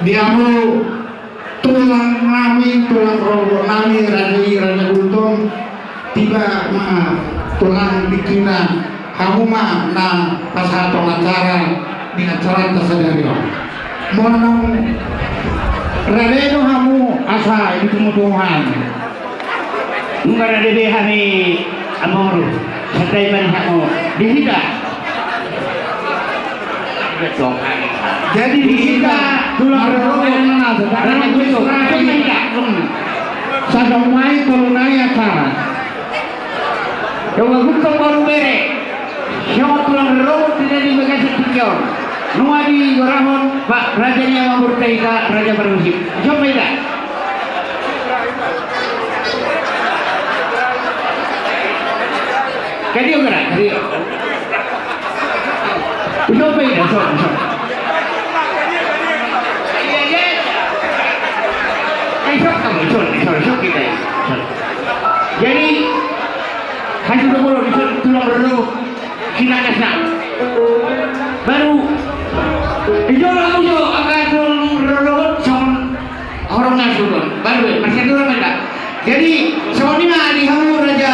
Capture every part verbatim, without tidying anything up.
Di hamu tulang nami, tulang rorobot nami, raja i, raja Gultom, tiba ma tulang dikina, hamu ma na pasahathon acara di acaranta sadari on. Molo naung rade do hamu asa ditungutunguhon. Nunga rade be hami, amang boru, santabi ma di hamu. Di hita. Jadi di hita tulang rorobot, rorobot, rorobot, rorobot. Sada nai, tolu nai acara. Dongan Gultom boru bere. Songon tulang rorobot di na di bagasan tingki on. Nunga digorahon, Pak, raja ni amang boru ta hita, Raja Parhusip. Jom ma hita. Kadio gerak, kadio. Jom ma hita, jom, jom. Iya, iya. Eh, jom, jom, jom, jom, jom hita, jom. Jadi, hancur dulu, jom, tulang rorobot. Sinakas na. Baru. Ijo lamu jo, angka tulang rorobot, songon horong na suruh. Baru, eh, masih dulu, Pak. Jadi, songon i ma di hamu Raja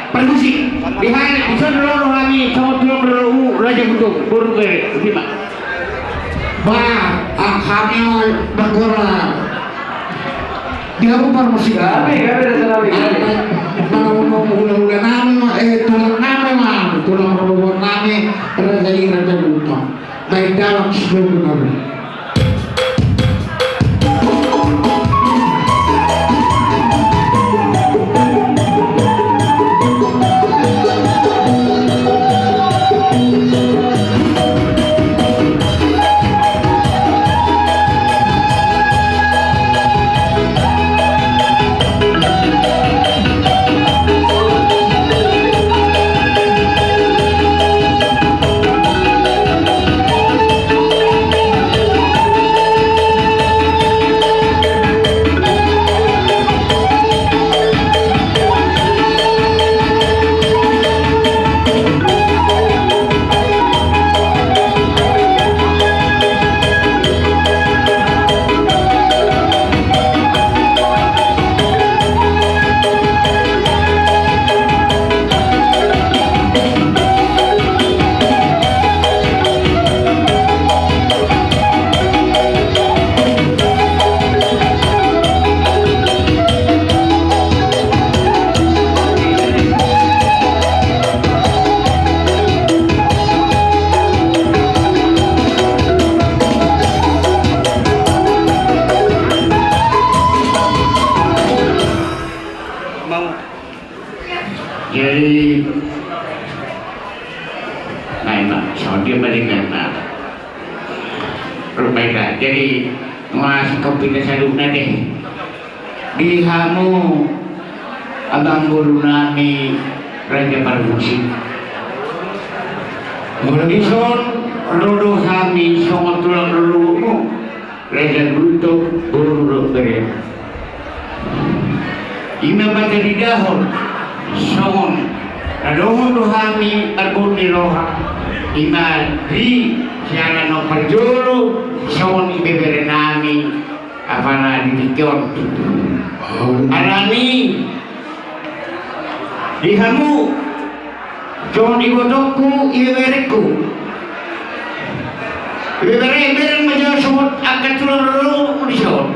Parhusip. Di hami, di son ro hami, songon tulang rorobot, Raja Gultom boru bere, di ma. Ba, ah, hami, Bang Gora. Di hamu parmusik. Kami, kami, kami, kami. Mana, mana, mana, hula-hula nami ma, eh, tulang nami ma, tulang rorobot nami, raja i, raja Gultom. Baik dalam sebelum nami. Jadi, nah, nah, so, dia balik, nah, nah. Rupanya, jadi, masih kopi ke sadukna deh. Di hamu, abang boru nami, Raja Parhusip. Molo dison, ro do hami, songon tulang rorobotmu. Raja Gultom boru dohot bere. I ma pataridahon songon na dohot do hami marbot ni roha, i ma di siala na parjolo songon ibebere nami apala di tingki on. Alani di hamu, songon ibotongku, ibeberengku. Ibebere, bereng ma jo songon angka tulang rorobotmu dison.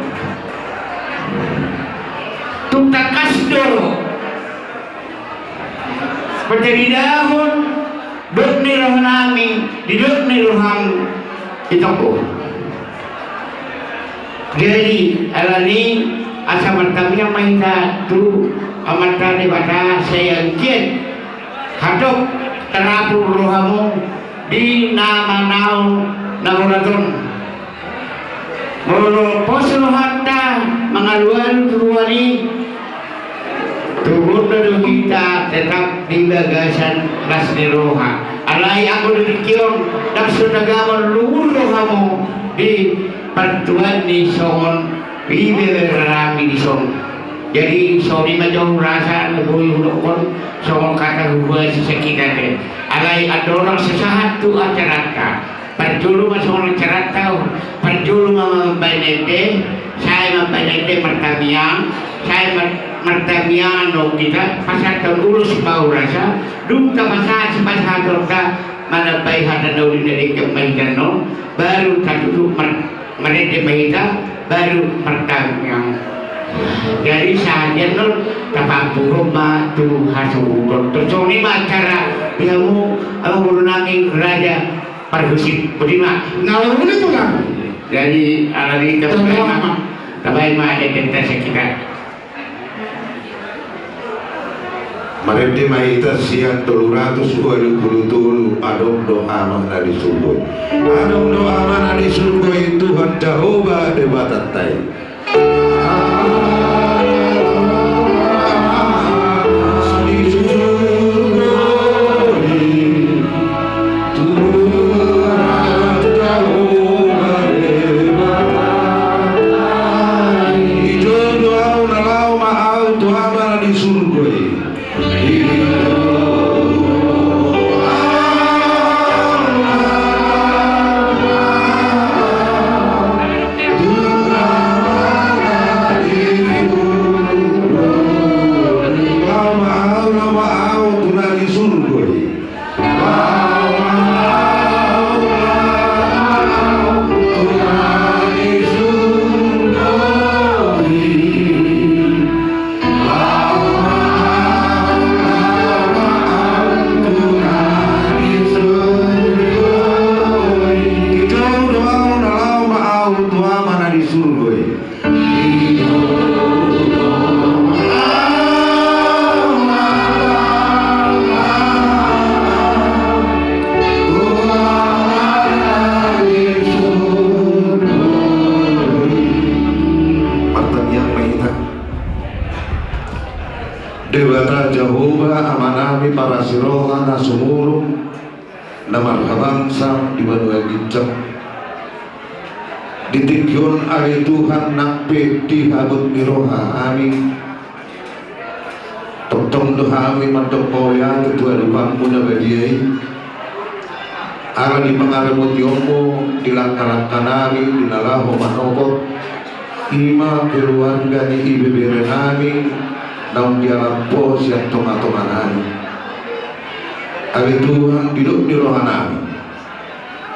Tung tangkas do pataridahon dok ni roha nami, di dok ni roham, itongku. Jadi, alani asa martangiang ma hita tu Amanta Debata, sai anggiat hatop tarapul rohamu di na manaon na borat on. Molo pos rohanta mangalualu tu roha ni, tubuan do hita tetap di bagasan las ni roha. Alai anggo di tingki on, ndang so tagamon lungun rohamu di partuaon ni songon ibebere nami dison. Jadi songon i ma jo hurasa na boi hudokkon songon hata huhuasi sian hita pe. Alai andorang so sahat tu acaranta, parjolo ma songon acaranta, parjolo ma mambaen Ende, sai mambahen ende martamiang, sai mar-, martamiang do hita, pasahathon ulos paurasa, dung tapasahat sipasahatonta, manambai hata na uli na denggan ma hita annon, baru tatutup mar-, marende ma hita, baru martamiang. Jadi sahat i annon, tapampuhon ma tu hasuhuton. Tung songon i ma acara di hamu, amangboru nami Raja Parhusip, boti ma. Na uli, Tulang. Jadi alani i tabaen ma, tabaen ma endenta sian hita. Marende ma hita sian tolu ratus ualu pulu tolu, Adong do Ama na di surgo i. Adong do Ama na di surgo i, Tuhan Jahowa Debatanta i. Dijou do ahu, na laho ma ahu tu Ama na di surgo i. Martangiang ma hita. Debata Jahowa, Amanami parasi roha na sumurung, na marhabangsa di banua ginjang. Di tingki on ale Tuhan, nang pe dihabot ni roha hami, tongtong do hami mandok mauliate tu adopanmu na badia i. Ala ni pangaramotionmu di langka-langka nami di na laho manopot, i ma keluarga ni ibebere nami naung dialap Ho sian tonga-tonga nami. Ale Tuhan, didok ni roha nami,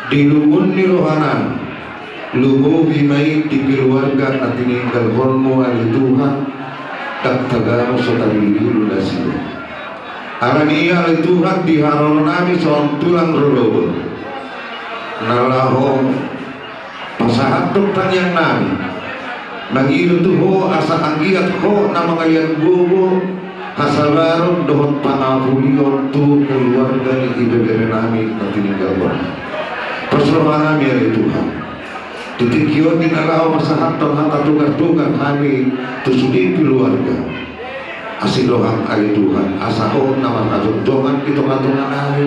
dilungun ni roha nami, lumobi ma i di keluarga na tininggalhonmu ale Tuhan, ndang taganjang so tabilu-bilu nasida. Ala ni i ale Tuhan, di haroro nami songon tulang rorobot, na laho pasahathon tangiang nami, mangido tu Ho asa anggiat Ho na mangalian gogo, hasabaron dohot pangapulion tu keluarga ni ibebere nami na tininggalhon. Pos roha nami ale Tuhan, di tingki on di na laho pasahathon hata togar-togar hami tu sude keluarga. Asi roham ale Tuhan, asa Ho na marhajongjongan di tonga-tonga nami,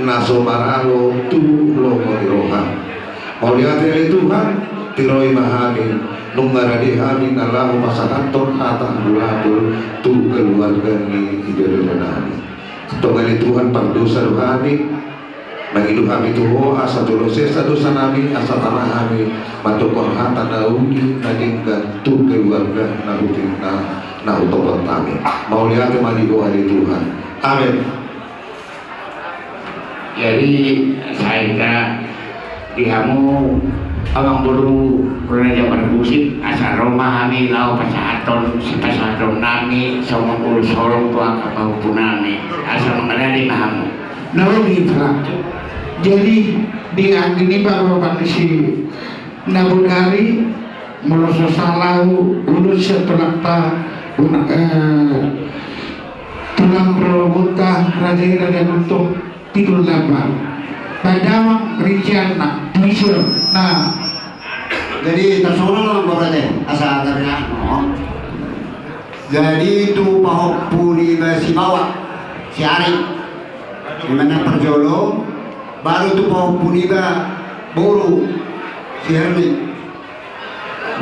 na so maralo tu lomo ni roham. Mauliate ale Tuhan, tiroi ma hami, nunga rade hami na laho pasahathon hata hamuliaon tu keluarga ni ibebere nami. Antong ale Tuhan, pardosa do hami, mangido hami tu Ho asa jolo sesa dosa nami, asa tama hami mandokkon hata na uli na denggan tu keluarga na huting na, na hutopot nami. Mauliate ma di Ho ale Tuhan. Amen. Jadi sai hita di hamu amangboru Raja Parhusip, asa ro ma hami laho pasahathon sipasahaton nami songon ulos holong tu angka pahompu nami, asa mangalehon ma hamu. Na uli, Tulang. Jadi di anggi ni pangalapan si na bodari, molo so sala ahu, ulos sian tulangta, una-, eh, tulang rorobota Raja i, Raja Gultom Pidul Laba, Padamang Rinjana, Dwisir. Nah, jadi tarsongon ma, Bro, ate, asa tariak, no. Jadi tu pahompu niba si Bawa, si Ari, di mana parjolo, baru tu pahompu niba boru, si Herni.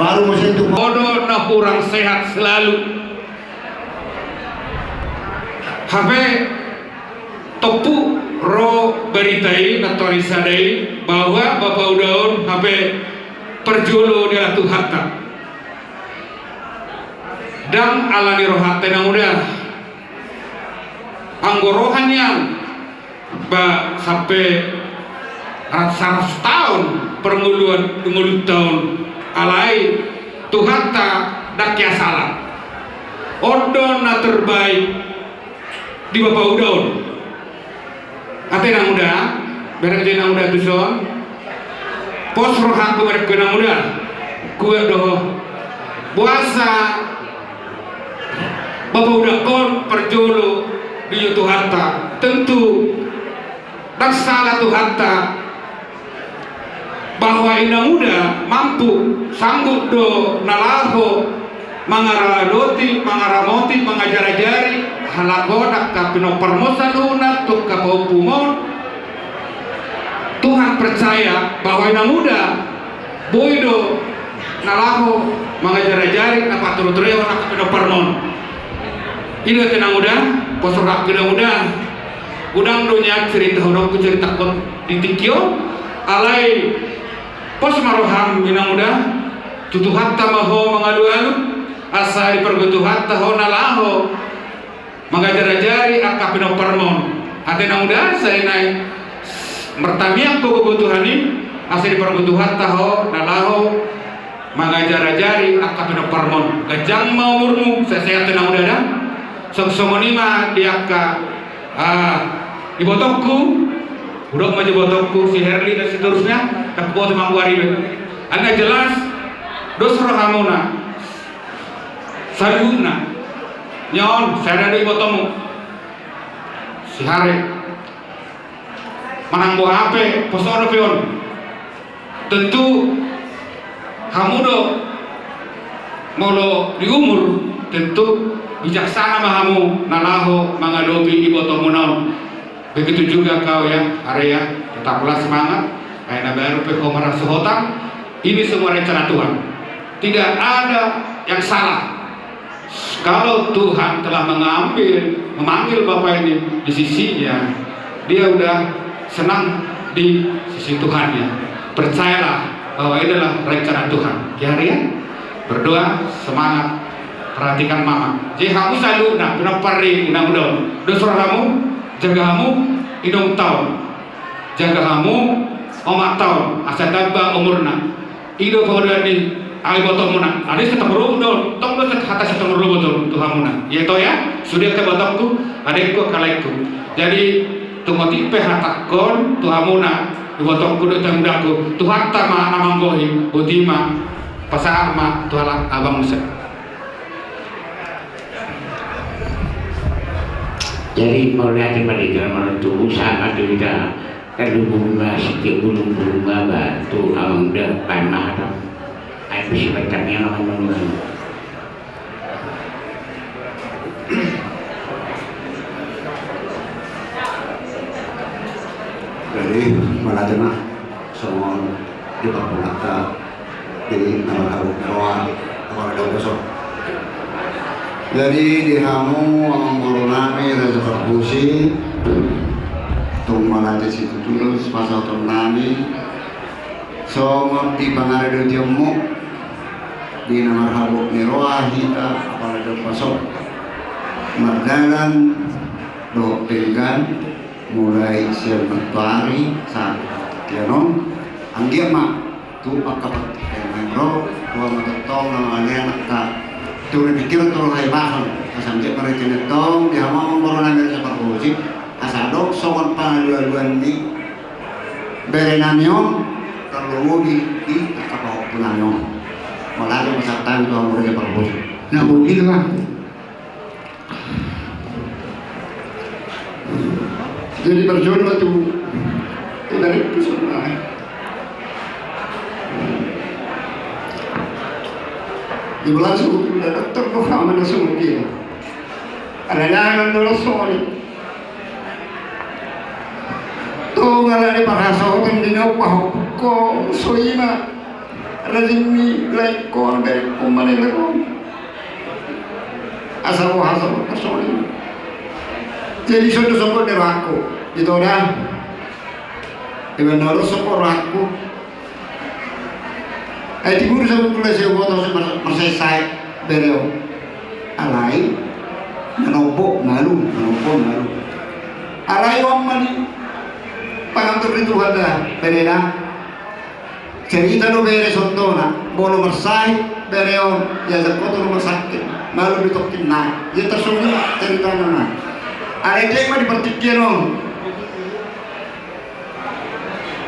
Baru muse tu po- Ho do na hurang sehat selalu. Hape tompu ro barita i nantoari sada i bahwa bapa uda on hape parjolo diala Tuhanta. Ndang ala ni rohanta, inang uda. Anggo roha nian, ba sampe saratus taon parngoluan, ngolunta on, alai Tuhanta ndang hea sala. On do na terbaik di bapa uda on. Ate inang uda, bereng jo inang uda tuson. Pos rohangku bereng inang uda. Kuat do ho. Boasa bapa uda on parjolo dijou Tuhanta. Tentu ndang sala Tuhanta bahwa inang uda mampu, sanggup do na laho mangaradoti, mangaramoti, mangajarajari halak on, angka pinomparmon saluhutna, tu angka pahompumon. Tuhan percaya bahwa inang uda boi do na laho mangajarajari, na paturuturehon angka pinomparmon. I do ate inang uda, pos rohangku inang uda. Godang do nian cerita hudok hutaritahon di tingki on, alai pos ma roham inang uda, tu Tuhanta ma ho mangalualu, asa dipargogoi Tuhanta ho na laho mangajarajari angka pinomparmon. Ate inang uda, sai nai martamiang ho gogo Tuhan i, asa dipargogoi Tuhanta ho na laho mangajarajari angka pinomparmon. Ganjang ma umurmu, sehat-sehat inang uda da. Song songon i ma di angka, ah, ibotongku, hudok ma jo ibotongku, si Herli dan seterusnya, ndang huboto manggoari be. Alana jelas dos rohamuna saluhutna. Nion, sada do ibotomu, si Hare. Manang boha pe, pos dope on. Tentu hamu do, molo di umur, tentu bijaksana ma hamu na laho mangadopi ibotomuna on. Begitu juga kau ya, Hare ya, tetaplah semangat. Ai na baru pe ho marhasohotan, ini semua rencana Tuhan. Tidak ada yang salah. Kalau Tuhan telah mengambil, memanggil Bapak ini di sisinya, dia udah senang di sisi Tuhan ya. Percayalah bahwa ini adalah rencana Tuhan. Ya, Rian? Berdoa, semangat, perhatikan mama. Jadi hamu saluhutna, pinompar ni inang uda on. Dos rohamu, jaga hamu, inongta on. Jaga hamu, omanta on, asa tamba umurna. I do paholan ni ibotomuna. Alai sitonggoron do, tong do hata sitonggoron do tu hamuna. Ia to ya, sude angka ibotongku, adekku, angka laengku. Jadi, tung otik pe hatangkon tu hamuna, ibotongku dohot inang udaku, Tuhanta ma na manggohi, boti ma, pasahat ma tu halak abang muse. Jadi, mauliate ma di Tuhan, mauliate tu usaha tu hita. Kan lubu ma sitiap bulung-bulung ma ba tu amang da baen ma hata. Ai pisi baen tangiang akan manurun. Jadi, mauliate ma songon di parpulangta. Jadi nama kabu roa apa ada kosong. Jadi di hamu amang boru nami Raja Parhusi, tung mauliate situtu do sipasahaton nami songon di pangaradoti hamu di na marhabot ni roha hita apa ada kosong. Mardalan dohot denggan mulai sian mattuari sahat tu tingki on. Anggiat ma tu angka partingkian na ro, ro ma tongtong na mangalean angka tu na pikiran tu roha i bahon. Asa anggiat ma rete na tong di hamu amang boru nami Raja Parhusi, asa adong songon pangalualuan ni bere nami on, tarlumobi di angka pahompu nami on. Mauliate ma sahat hami tu hamu Raja Parhusi. Na bogil ma. Jadi parjolo ma tu ibaratku songon aha. Di bulan suku tu dokter tu hama na songon dia. Ada jangan dulu songon i. Tung ala ni parhasohotan di na pahompu ho, so i ma rajin ni laengkon, berengkon, manelekon. Asa boha songon songon i. Jadi songon songon ni rohangku. Ito da. Iban na ro songon rohangku. Ai tibu do sabotulna, sai huboto, sai mar-, marsae-sae bere on. Alai manombo malum, manombo malum. Alai on ma dipangantusi Tuhan da berena. Cerita do bere, contohna, molo marsae bere on, diajak ho tu rumah sakit, malum ditongkin nai. Ia tarsongon i ma ceritana nai. Alai diek ma di partingkian on.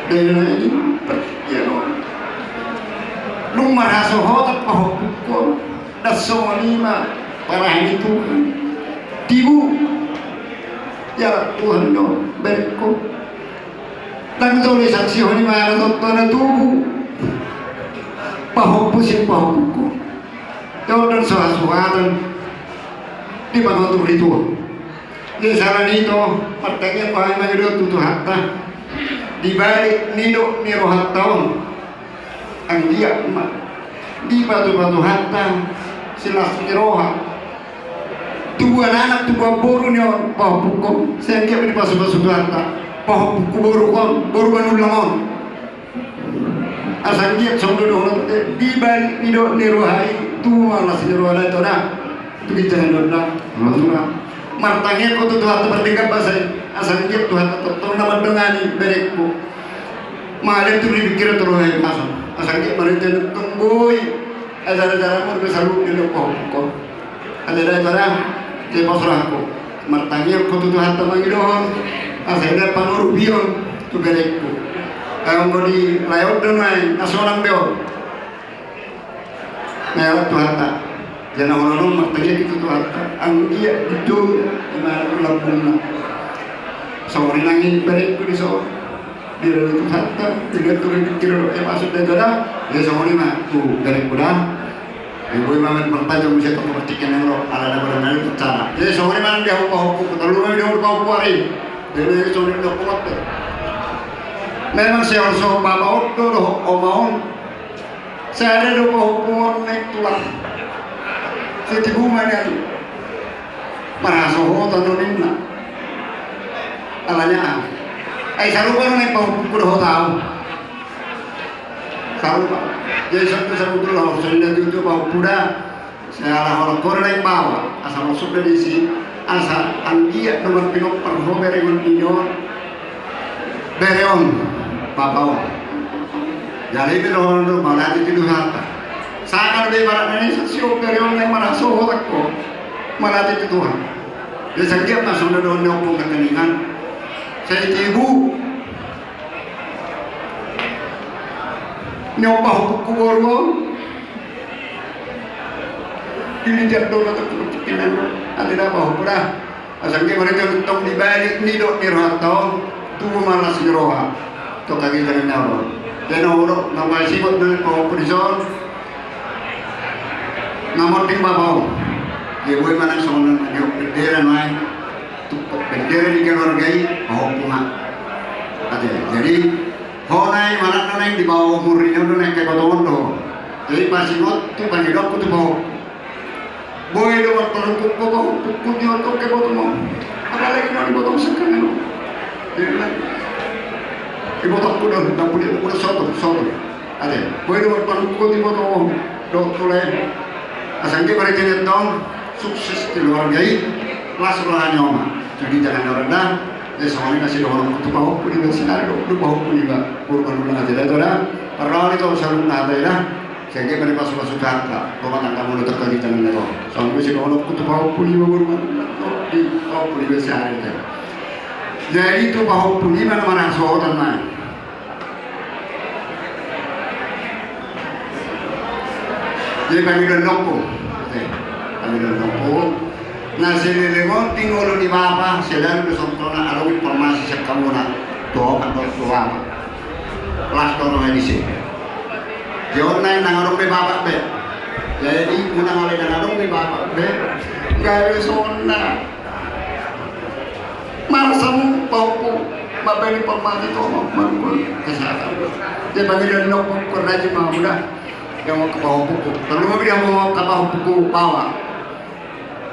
Berena i, partingkian on. Dung marhasohotan pahompuhon, ndang songon i ma parahan ni Tuhan. Tibu. Ia Tuhan do, berengku. Ndang jolo disaksihon ibana tongtong na tubu. Pahompu sian pahompuhon. Ia on ndang so hasuhuton dipangantusi Tuhan. Jadi sala ni i do, martangiang ma hami mangido tu Tuhanta. Di balik nidok ni rohanta on, anggiat ma dipatupa Tuhanta silas ni roha. Tubuan anak, tubuan boru ni on pahompuhon, sai anggiat ma dipasupasu Tuhanta pahompuhon, boru on, boru Manullang on. Asa anggiat songon dohonon, eh, di balik nidok ni roha i, tubu ma las ni roha da, ito da. Tu ginjang ni on da. Martangiang ho tu Tuhanta, mardenggan basa i. Asa anggiat Tuhanta tongtong na mandongani berengku. Mangalean tu pikiran, tu roha i, asa, asa anggiat marhite na tong boi. Acara-acaramu di saluhut ni on pahompuhon. Ate da, ito da, dipasahat ho. Martangiang ho tu Tuhanta mangidohon asa ida pangurupion tu berengku. Ai anggo di lae on do nuaeng, na sonang be on. Mealah Tuhanta. Jala holan on martangiang i tu Tuhanta, anggiat didok ibana tu lambungna. Songon i nang i berengku dison. Di dalam Tuhanta, di dalam Tuhan, di dalam, eh, maksudna itu adalah, ya, songon i ma tu berengku da. Ibu imam bertanya, mesti tak berpikir yang roh, ala ada barang lain cara. Jadi songon i ma nang di pahompu, pahompu, tolu ma di pahompu ari. Jadi songon i do kuat. Memang si on so papa on do, do, oma on. Sada do pahompu on naeng tulang. Sai tibu ma nian. Marhasohotan do ninna. Alani aha? Ai sarupa do naeng pahompu dohot au. Sarupa. Jadi satu, satu tulang, songon i do tutu pahompu da. Sai ala holan ho do naeng baoa, asa masuk do disi, asa anggiat do marpinompar ho berengon ni on. Bere on, papa on. Jadi i pe dohonon do mauliate tu Tuhanta. Sanga do ibaratna i, saksi on bere on naeng marhasohotan ho. Mauliate tu Tuhan. Jadi sai anggiat ma songon dohonon ni ompung nangkiningan. Sai tibu. Ni on pahompuhon boru on. Dilihat do na tong tu pikiran. Ate da pahompu da. Asa anggiat marhite tong di balik nidok ni rohanta on, tubu ma las ni roha. Tong kagitangan ni on. Jadi na olo, na pasingot na pahompu dison. Na monding papa on. Dia boi manang songon na dia bendera nuaeng. Tu bendera ni keluarga i, pahompu ma. Ate, jadi, ho nai manang na naeng di bawah umur i on do naeng kebotongon do. Jadi pasingot tu pangidoanku tu pahompu. Boi do marpanungkun ho pahompu, tu dia tong kebotongon. Apalagi na dibotong sangkangan on. Jadi nang dibotongku do, ndang pudi, pudi soto, soto. Ate, boi do marpanungkun ho pahompu. Dohot tu lae. Asa anggiat marhite i tong, sukses keluarga i, las roha ni oma. Jadi jangan orang da. Jadi songon i na sidohononku tu pahompu niba, sinari do, tu pahompu niba. Boru Manullang, ate da, ito da. Parrohahon i tong saluhutna hata i da. Sai anggiat ma dipasupasu Tuhanta rumah tanggamuna, tong kagitangan ni on. Songon i sidohononku tu pahompu niba boru Manullang, tu pahompu niba sinari da. Jadi tu pahompu niba na marhasohotan nai. Jadi pangidoan ni ompung. Oke. Pangidoan ni ompung. Na saleleng on di ngolu ni bapa, selalu do songon na adong informasi sian hamuna. Tu opat do tu bapa. Las do roha i disi. Jadi on nai ndang adong be bapa be. Jadi unang alai ndang adong be bapa be. Gabe songon na. Marasa hamu pahompu, mambaen informasi tu hamu, marhite kesehatan. Jadi pangidoan ni ompung, rajin ma hamu da. Dia ma pahompuku. Tolu ma dia ma pahompuku baoa.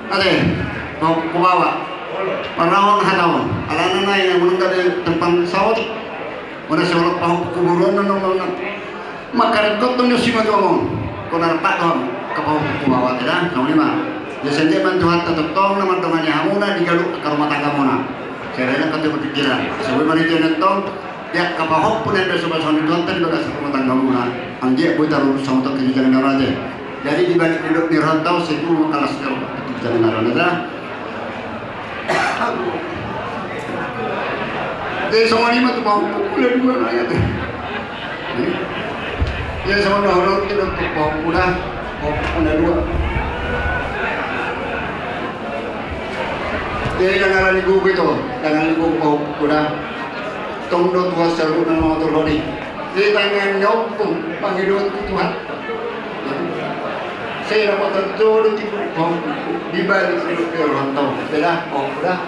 Ate, pahompuku baoa. Parrohahon hata on. Alana nai na unang gabe tempat saotik. Unang saotik pahompuku boru on, unang, unang. Mangkarekkon tong ni si ma tu hamu. Kona rap do hamu. Angka pahompu, baoa, ate da, songon i ma. Jadi sai anggiat ma Tuhanta tongtong na mandongani hamuna di ganup angka rumah tanggamuna. Sai rade angka tu pikiran. Songon i ma di tongtong. Di angka pahompu na nidok songon i Tuhanta di bagasan rumah tanggamuna. Anggiat boi tarlumobi songon i tu angka ginjang na ro, ate. Jadi di balik ni rohanta on, sai tubu ma las ni roha tu angka ginjang na ro, ate da. Jadi songon i ma tu pahompu na dua nai, ate. Jadi songon na hudok tu pahompu na, pahompu na dua. Jadi dangka ni gogo i, dangka ni gogo pahompu na. Tong do Tuhan saluhutna na mangaturhon i. Di tangan ni ompu mangido tu Tuhan. Sai dapotan jodoh tu ompu di balik ni rohanta on. Ate da, ompu da.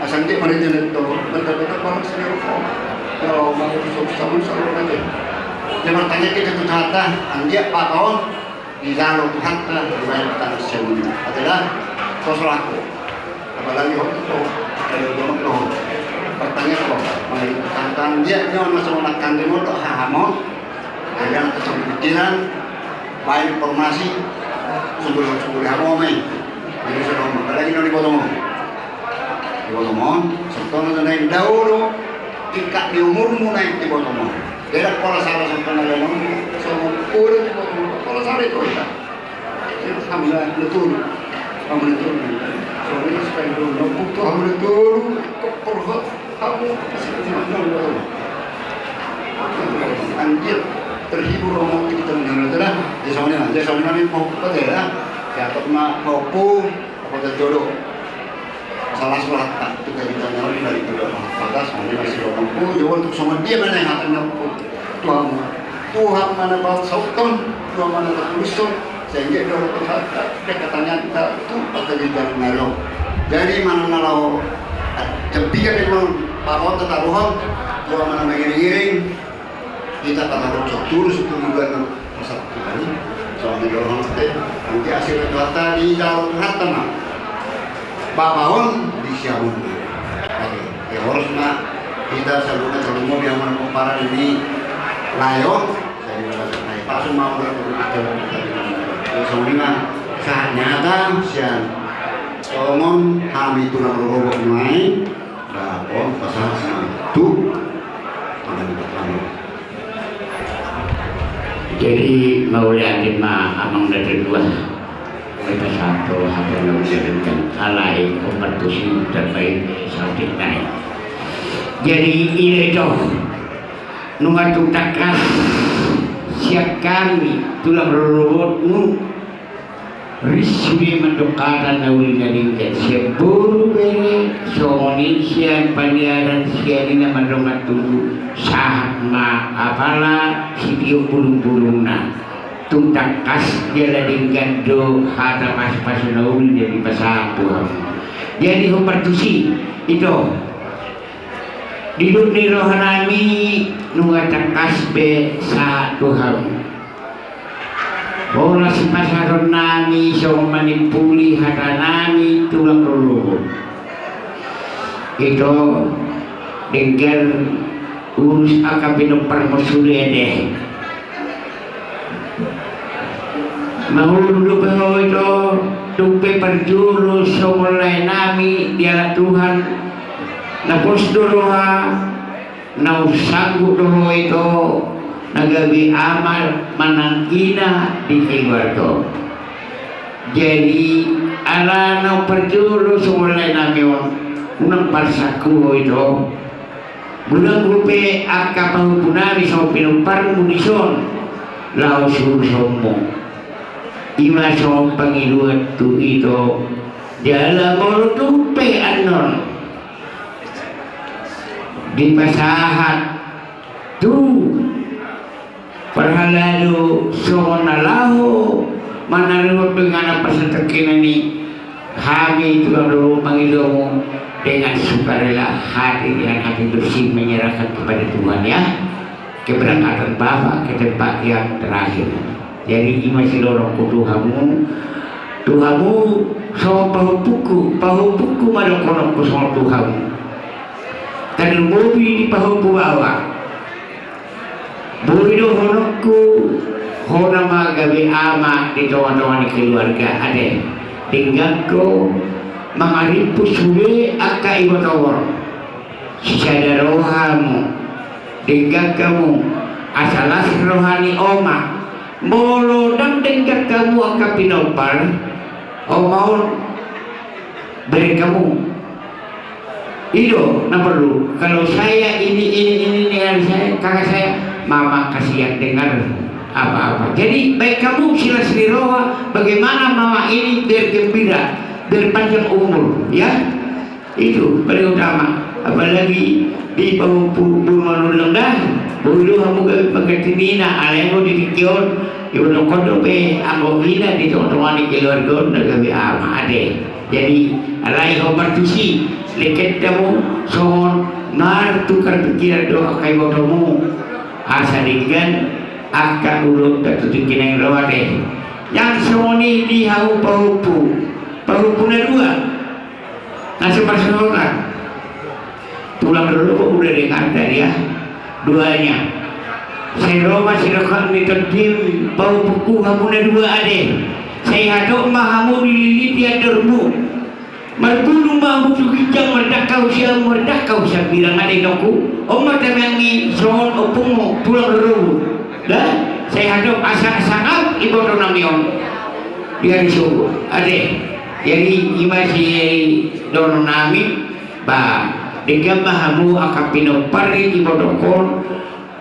Asa anggiat ma di tongtong. Mantap, mantap, mantap, sini ompu. Yo, mau tu sobu sabu sabu nanti. Dia bertanya kita tu Tuhanta, anggiat bapa on dijalo Tuhanta, dibaen tangan siamun. Ate da, pos laku. Apalagi ho tu, kalau donok lo. Pertanyaan lo, mai tangan dia, dia masuk anak kandung lo, hahamu. Dia anak kecil pikiran, baen informasi, sungguh-sungguh hamu, mai. Jadi, sudah, apalagi lo di botomu. Di botomu, sebetulnya naeng dao do tingkat ni umurmu naeng di botomu. Jadi, pola sala sebetulna lo, so, pola di botomu, pola sala itu, ya. Hamu na tolu. Hamu na tolu. Songon i, supaya dua puluh, hamu na tolu. Hamu, hamu, hamu. Anggiat terhibur roha kita mendengar, ate da. Jadi songon i, jadi songon i, mau apa, ate da? Ya, tetap ma, mau pun, apa, jodoh. Salah surat, tak, tu ginjang na ro, di balik ni rohanta, songon i ma sian ompu, jolo tu songon dia ma na hata ni ompu. Tu hamu, Tuhan ma na patulushon, Tuhan ma na patulushon, sehingga dua tu hata, dekatannya kita tu angka ginjang na ro. Jadi, manang na laho, jampikan memang, pahompu tataruhon, Tuhan ma na mangiring-iring, Hita patarutut tu tuduhan na pasahat tu Tuhan. Songon i do, ate, anggiat asi roha ni Tuhanta, dijalo Tuhanta ma bapa on di siamun. Oke, ya, horas ma hita saluhutna, saluhutna di hamu na pomparan ni lae on. Sai na pasu ma udah tu hita. Songon i ma sahat ni hata sian songon hami tulang rorobot nuaeng. Bah, on pasahat ma tu amang na pertama. Jadi, mauliate ma amang na kedua. Oi, pasahat tu hata na uli na denggan. Alai, on partusi, terbaik, saotik nai. Jadi, i do, nunga tung tangkas sian hami tulang rorobotmu. Ris sude mandok hata na uli na denggan sian boru bere, songon i sian paniaran, sian i na mandongan tubu, sahat ma apala sitiop bulungbulungna. Tung tangkas jala denggan do hata pasupasu na uli na dipasahat tu hamu. Jadi, on partusi, ito, didok ni rohanami nunga tangkas be sahat tu hamu. Pola sipasahatonnami songon manimpuli hatanami tulang rorobot. Ito, denggan urus angka pinomparmu sude, ate. Mangolu dope ho, ito, tung pe parjolo songon laenami dialap Tuhan, na pos do roha, na umsanggup do ho, ito, na gabe ama manang ina di keluarga on. Jadi, ala na umparjolo songon laenami on, unang parsangkup ho, ito. Godang dope angka pahompunami songon pinomparmu dison laho suhutmu. I ma songon pangidoan tu ito, jala molo tung pe annon dipasahat tu parhalado songon na laho manarihon dohot inganan parsatongkinan i, hami tulang rorobot mangidomu dengan sukarela hati, dengan hati bersih menyerahkan kepada Tuhan, ya. Keberangkatan Bapak ke tempat yang terakhir. Jadi, i ma sidohononku tu hamu, tu hamu songon pahompuku, pahompuku ma dohononku songon tu hamu. Tarlumobi di pahompu baoa. Boi dohononku, hona ma gabe ama di tonga-tonga ni keluarga, ate. Denggan ho mangarimpu sude angka ibotoon. Sisada roha hamu, denggan hamu, asa las roha ni oma. Molo ndang denggan hamu angka pinompar, oma on, bereng hamu. I do na perlu. Kalau saya ini, ini, ini, ini, harus saya, kakak saya, mama kasihan dengar apa-apa. Jadi, baik hamu silas ni roha, bagaimana mama ini biar gembira, biar panjang umur, ya. Itu paling utama. Apalagi di pahompu Boru Manullang da, boi do hamu gabe pangganti ni ina, alai anggo di tingki on, ibotoon dope anggo ina di tonga-tonga ni keluarga on na gabe ama, ate. Jadi, alai ho martusi, leket hamu songon martukar pikiran dohot angka ibotomu. Asa denggan angka ulaonta tu tingki na ro, ate. Jala songon i di hamu pahompu, pahompu na dua. Na so parsongotan. Tulang rorobot, udah dengar tadi ya, duanya. Sai ro ma siroha ni tondim, pahompu hamu na dua, ate. Sai hatop ma hamu dililiti andormu. Marguru ma hamu tu ginjang, mardangka siamun, mardangka sambirang, ate, ningku. On ma tamiang i songon ompungmu, tulang rorobot. Da, sai hatop asa sangap ibotonami on. Di ari Sogot, ate. Jadi, i ma sidohononnami, ba, denggan ma hamu angka pinompar ni ibotoon,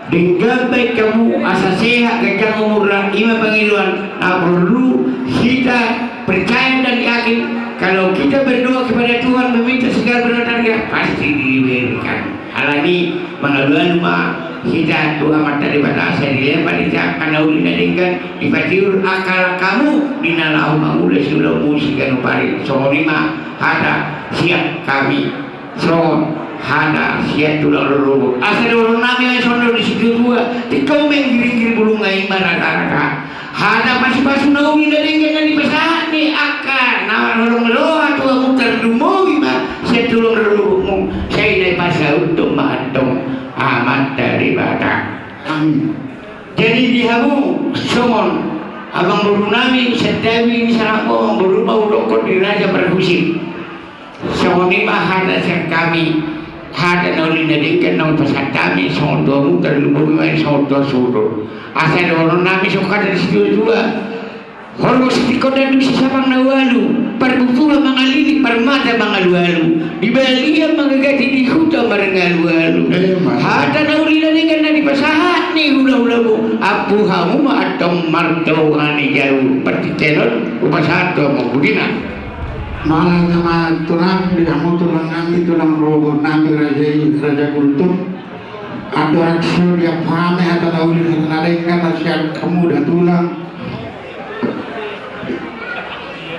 denggan baen hamu asa sehat ganjang umurna, i ma pangidoan na porlu hita percaya dan yakin, kalau kita berdoa kepada Tuhan meminta segala permintaan kita pasti diberikan. Alani mangalualu ma hita tu Amanta Debata, sai dilehon ma di hita angka na uli na denggan, dipatiur angka langkamu di na laho mangula siulaonmu siganup ari. Songon i ma hata sian hami songon hata sian tulang rorobot. Asa dohononnami ma songon na didok ni situatua, tingkos menggiringgir bulungna i ma rata-rata. Hata pasupasu na uli na denggan na dipasahat ni angka na holong roha tu hamu, tarlumobi ma sian tulang rorobotmu, sai na dipasauthon ma antong Amanta Debata. Amin. Jadi di hamu songon amangborunami Santabi ni Salambong, boru ma hudokkon di Raja Parhusip. Songon i ma hata sian hami, hata na uli na denggan na hupasahat hami songon tu hamu, tarlumobi ma songon tu hasuhuton. Asa dohononnami songon hata ni situatua: Horbo sitingkos danduk, sisapang na ualu, parbutuha mangaliling, parmata mangalualu, di balian mangagati, di huta marngalualu. Hata na uli na denggan na dipasahat ni hulahulamu, ampu hamu ma antong martonga ni jabu. Partingkian on hupasahat tu hamu, pudina. Mauliate ma tulang, di hamu tulangnami, tulang rorobotnami raja i, Raja Gultom. Andorang so diampu hami hata na uli hata na denggan na sian hamu da tulang,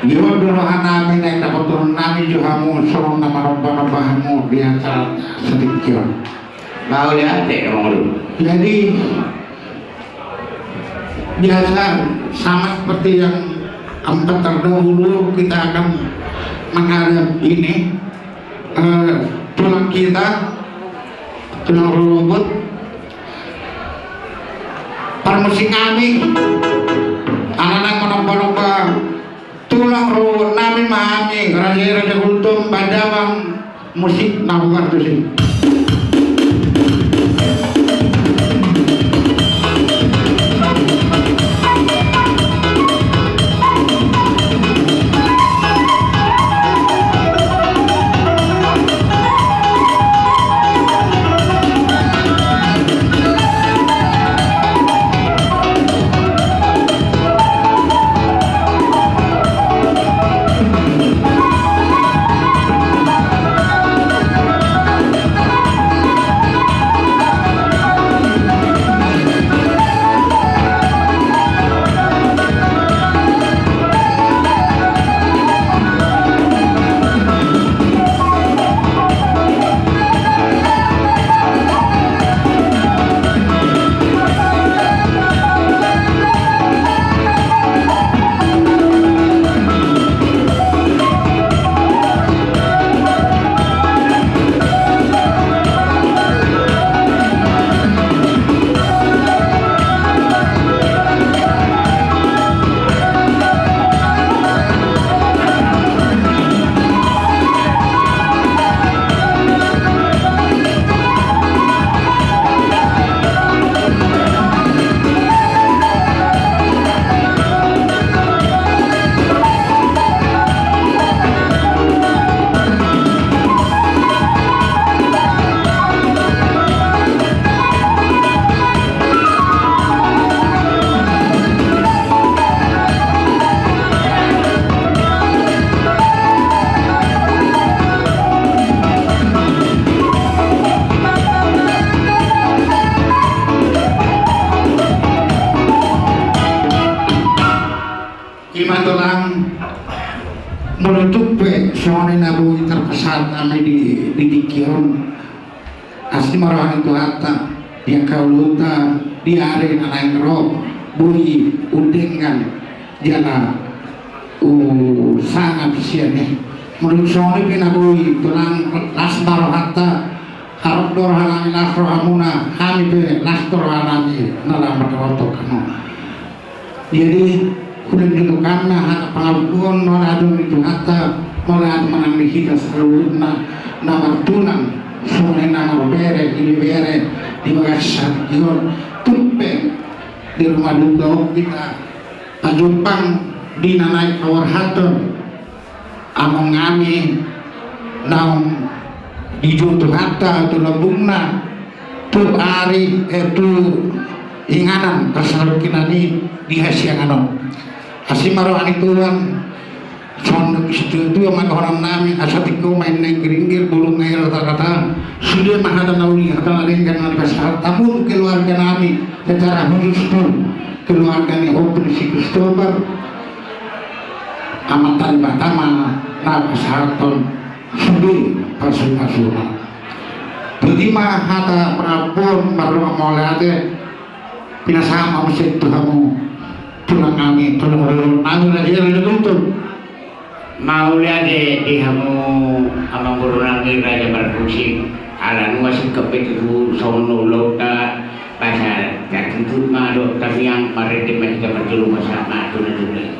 dihot do rohanami naeng dapothononnami jo hamu songon na manombanomba hamu di acara sitingki on. Mauliate ma tulang. Jadi, biasa, sama seperti yang empat terdahulu, kita akan menghadap ini, eh, tulang kita, tulang rorobot, parmusiknami, ala naeng manombanomba tulang rorobotnami ma hami, raja i, Raja Gultom, baen damang musik na hupartusi. Ima tulang, molo tung pe songon i na boi tarpasahat hami di, di tingki on. Asi ma roha ni Tuhanta, di angka ulaonta di ari na naeng ro, boi undenggan jala usangap sian i. Molo songon i pe na boi tulang, las ma rohanta, harap do rohanami las rohamuna, hami pe las do rohanami na laho mardapothon hamu. Jadi, hula ni tulang, na hata pangakuon, mauliate ma di Tuhanta, mauliate ma nang di hita saluhutna na martulang, songon i na marbere, ibebere di bagasan tingki on. Tung pe di rumah duka on hita pajumpang di na naeng paborhathon. Among nami naung dijou Tuhanta tu lambungna, tu ari, eh, tu inganan parsarokinan i di hasiangan on. Asi ma roha ni Tuhan, songon situatua ma dohonon nami, asa tingko ma i naeng geringgir, bulung na i ratarata, sude ma hata na uli, hata na denggan na dipasahat hamu keluarga nami, secara khusus tu keluarga ni Ompu ni si Christopher. Amanta Debata ma na pasahathon sude pasu-pasuna. Jadi ma hata pangakuon, mardongan mauliate, pinasahat ma muse tu hamu tulang nami, tulang dohonon nami, raja ni Lutung. Mauliate di hamu amangboru nami Raja Marhusip, ala nunga singkop be tutu songon ulaonta. Basa tartutup ma dohot tangiang, marende ma hita, marjolo pasahat ma tu na denggan.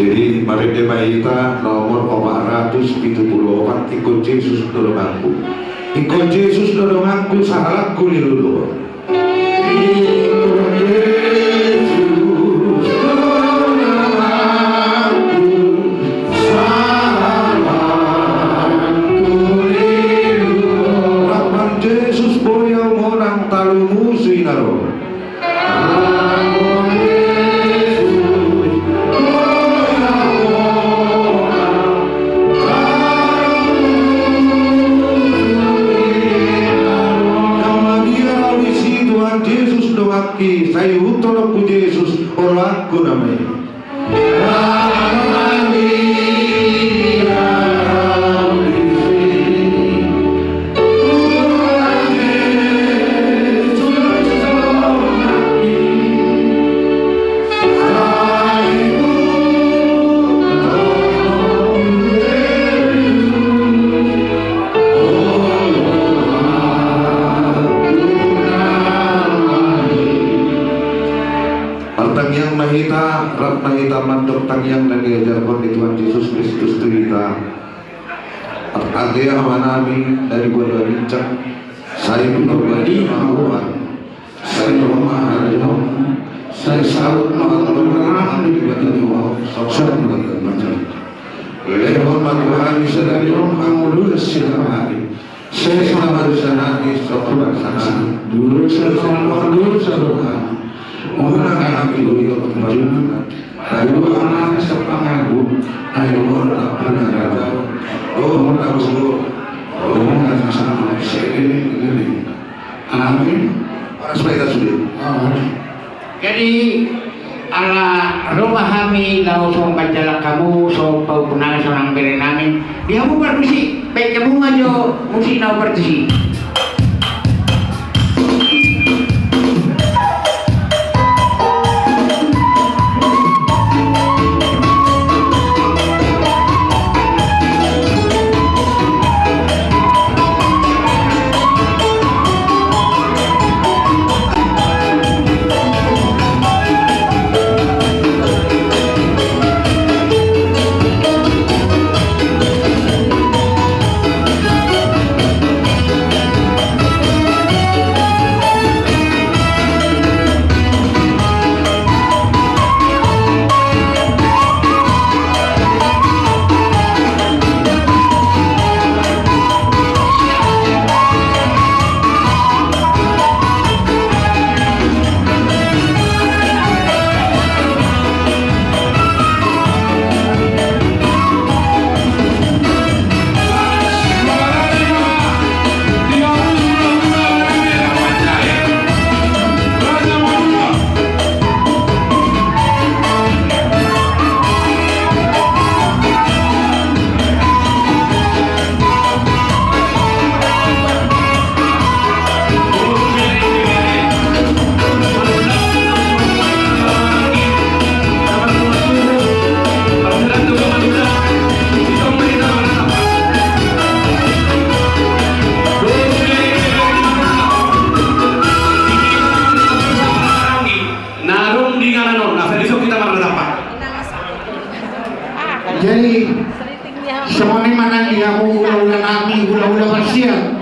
Jadi marende ma hita nomor opat ratus pitu pulu opat, Ingkon Jesus do donganku. Ingkon Jesus do donganku, sahalakku lilu do. Ingkon Jesus do donganku, sahalakku lilu do. Rap ma Jesus, boi au monang talu musu i na ro. Tuhan Jesus donganki, sai ihuthon on tu Jesus, oroanku nama i. Martangiang ma hita, rap ma hita mandok tangiang na niajarhon ni Tuhan Jesus Kristus tu hita. Ate Amanami na di banua ginjang, sai pinarbadia ma goarmu, sai ro ma harajaonmu, sai saut ma hataM di banua ginjang, saut ma di banua ginjang. Lehon ma tu hami sadari on hangoluan siapari. Sesa ma dosanami songon na mandosa hami tu dosa ni hagoluan. Unang hami hupajumpang, tapi boan hami sian pangago, ai Ho do nampuna harajaon dohot hagogoon, dohot hamuliaon, saleleng-leleng. Amin. Horas ma hita sude. Amin. Jadi, ala ro ma hami laho songon panjalang hamu, songon pahompu nami, songon bere nami. Di hamu parmusik, baen hamu ma jo musik na parmusik. Asa dison hita marnatapa. Jadi songon i ma nang di hamu hulahula nami, hulahula parsian.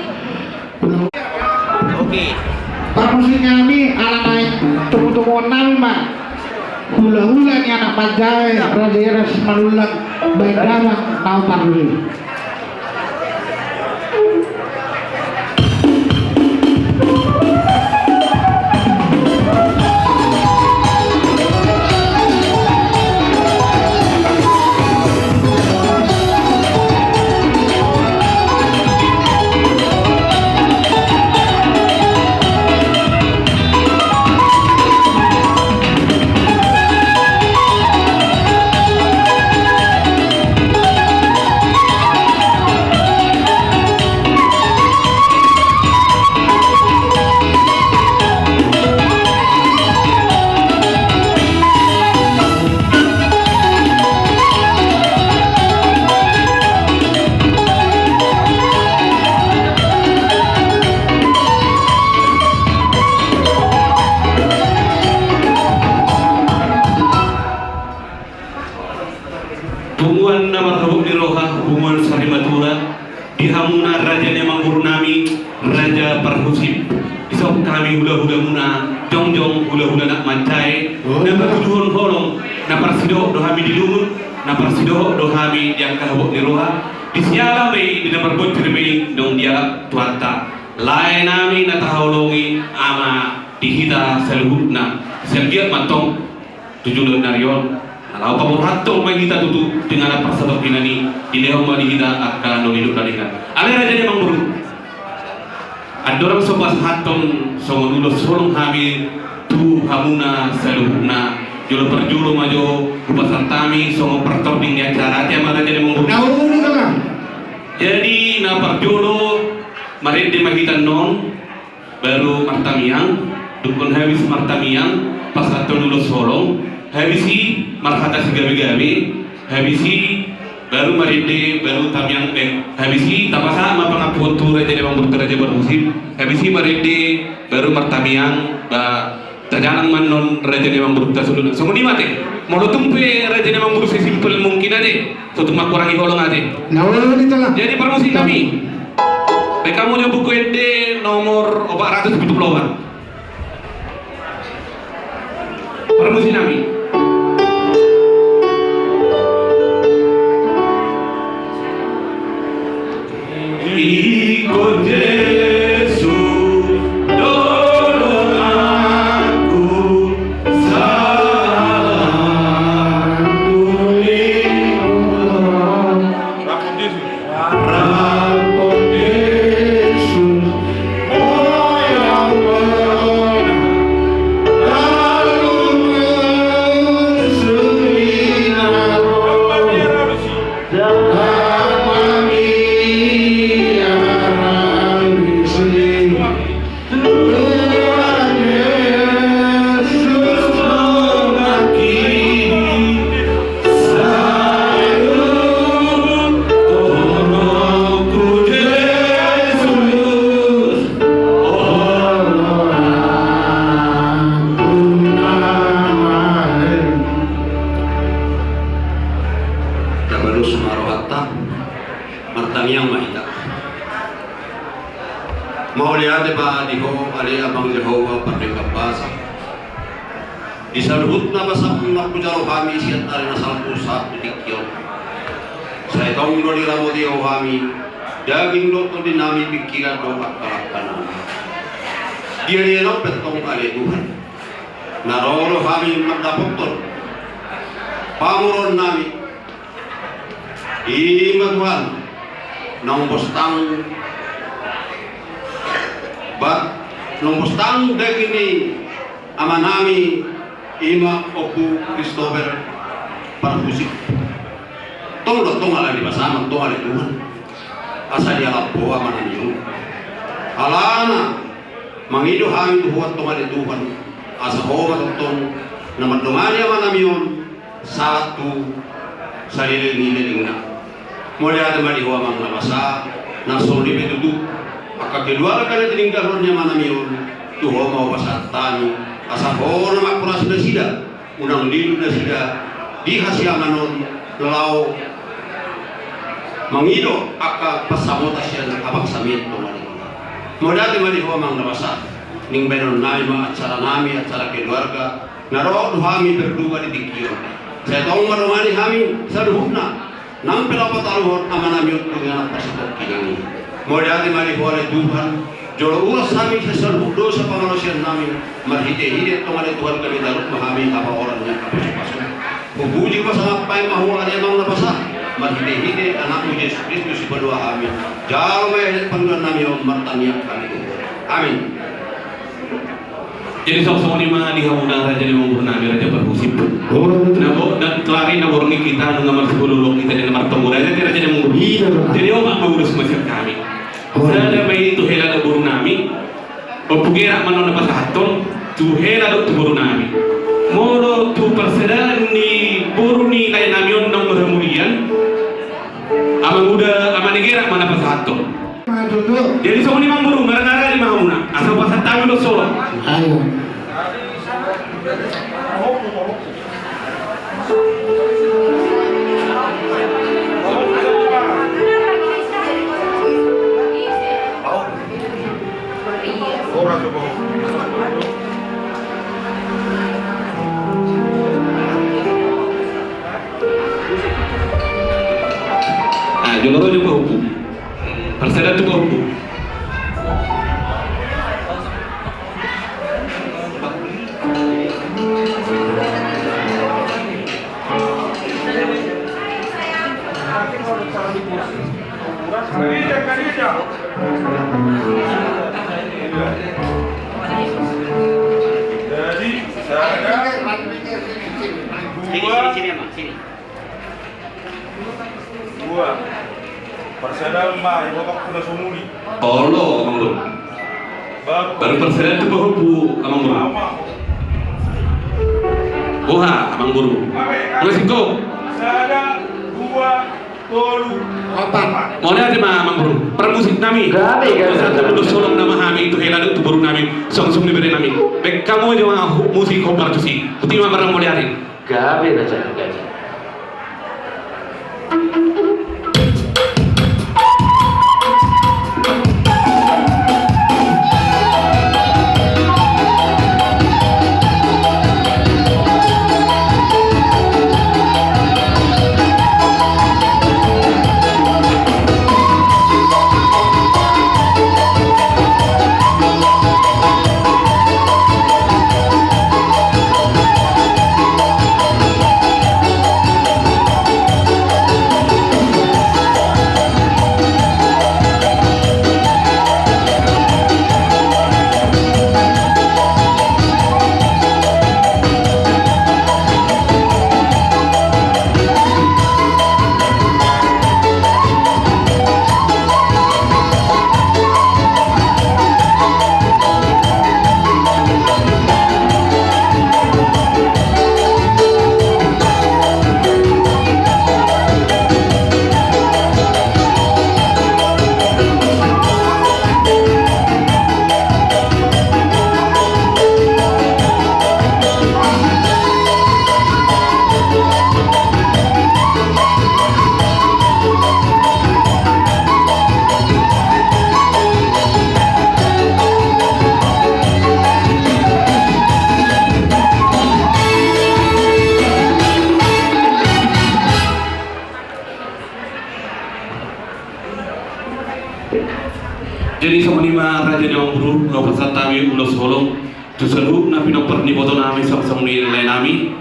Oke. Parmusik nami, ala naeng tumu-tumuon nami ma hulahula ni anak manjae, Raja Ira Simanullang, baen damang na parlui. Punguan na marhabot ni roha, punguan sarimatua, di hamuna raja ni amangboru nami, Raja Parhusip. Dison hami hulahulamuna, jongjong hulahula anak manjae, na mangkuduhon holong, na parsidohot do hami di lungun, na parsidohot do hami di angka habot ni roha, di siala ma i, di na marbonsir ma i, naung dialap Tuhanta. Lae nami na tahaholongi ama di hita saluhutna, sian dia mantong tu joloan ni ari on. Na laho paborhathon ma hita tutu denggan na parsatongkinan i, dilehon ma di hita angka na nidok na denggan. Ale raja ni amangboru. Andorang so pasahathon songon ulos holong hami tu hamuna saluhutna, jolo parjolo ma jo hupasahat hami songon partording ni acara, ate ama raja ni amangboru. Na uli kama. Jadi na parjolo marende ma hita annon, baru martamiang, dungkon habis martamiang, pasahathon ulos holong, habis i marhata sigabegabe, habis i baru marende, baru tamiang, eh, habis i tapasahat ma pangampuon tu raja ni amangboru Raja Parhusip, habis i marende, baru martamiang, ba tajalang ma annon raja ni amangboru saluhutna. Songon i ma ate. Molo tung pe raja ni amangboru sesimpel mungkin ate. Tutu mangkurangi holong ate. Na uli tala. Jadi parmusik nami. Baen hamu jo buku ende nomor opat ratus pitu pulu opat. Parmusik nami. Iko Jesus, dolok aku, salah ku liulah. Rapot Jesus. Rapot Jesus. Oh ya Allah. Lalu sui naro. Tabalus ma rohanta. Martangiang ma hita. Mauliate ma di Ho ale Amang Jahowa pardenggan basa. Di saluhutna basa na hujalo hami sian ari na salpu sahat tu tingki on. Sai tong do diramoti Ho hami, daging dohot tondi nami, pingkiran dohot angka langka nami. Dia dia nang pe tong ale Tuhan. Na ro do hami mandapothon pamoruon nami. I ma Tuhan, naung bostang, ba, naung bostang daging ni amanami, i ma Ompu Christopher Parhusip. Tong do tong ala ni basa, tong ale Tuhan. Asa dialap Ho amanami on. Alana mangido hami tu Ho tong ale Tuhan. Asa Ho ma tongtong na mandongani amanami on. Sahat tu saleleng ni lelengna. Mauliate ma di Ho Amang na basa, na songon i pe tutu angka keluarga na tininggalhon ni amanami on, tu Ho ma hupasahat hami, asa Ho na mangkorasi nasida, Unang lilu nasida di hasiangan on laho mangido angka pansamotan sian abang samian tonga ni. Mauliate ma di ho amang na basa. Ning bahenon nami ma acara nami, acara keluarga. Na ro do hami berdua di tingki on. Sai tong mandongani hami saluhutna. Nang pe laho pataluhon amanami on tu inganan pasupok kinangi. Mauliate ma di ho ale Tuhan. Jolo ulos hami sian saluhut dosa pangalaosion nami. Marhitehite tong ale Tuhan gabe tarup ma hami hapaoran ni angka pasupasu. Hupuji pasangap baen ma ho ale amang na basa. Marhitehite anakmu Jesus Kristus sipaluah hami. Jalo ma i ale pangidoan nami on martangiang hami tu ho. Amin. Jadi songon i ma di hamuna raja ni amangboru nami, raja parhusip. Na bo, na lari na borngin hita nunga marsigolulok hita di na martonggo raja di raja ni amangboru. Jadi on ma ulos ma sian hami. Sada ma i tu hela dohot boru nami. Ompu Gerak ma na pasahathon tu hela dohot tu boru nami. Molo tu parsadaan ni boru ni lae nami on naung marhamulian, amang Uda, amang ni Gerak ma na pasahathon. Jadi songon i ma amangboru, marngarari ma hamuna asa hupasahat hami ulos holong. Ayo. Ah, jolo ro jo pahompu. Parsadaan tu pahompu. Jadi, sada. Sini, sini, sini, Amang, sini. Dua. Parsadaan ma, iboto ku na sumuli. Olo, amangboru. Baru. Baru parsadaan tu pahompu, amangboru. Boha, amangboru. Masih kau. Sada, dua, tolu, opat. Mauliate ma, amangboru. Parmusik nami. Gabe, gabe. Pasahat ulos holong nama hami tu hela dohot tu boru nami. Song song ni bere nami. Baen hamu jo ma musik hombar tusi. Boti ma barang mauliate. Gabe na jadi gabe. Jadi songon i ma raja ni amangboru, nunga pasahat hami ulos holong tu saluhut na pinompar ni iboto nami, song song ni lae nami.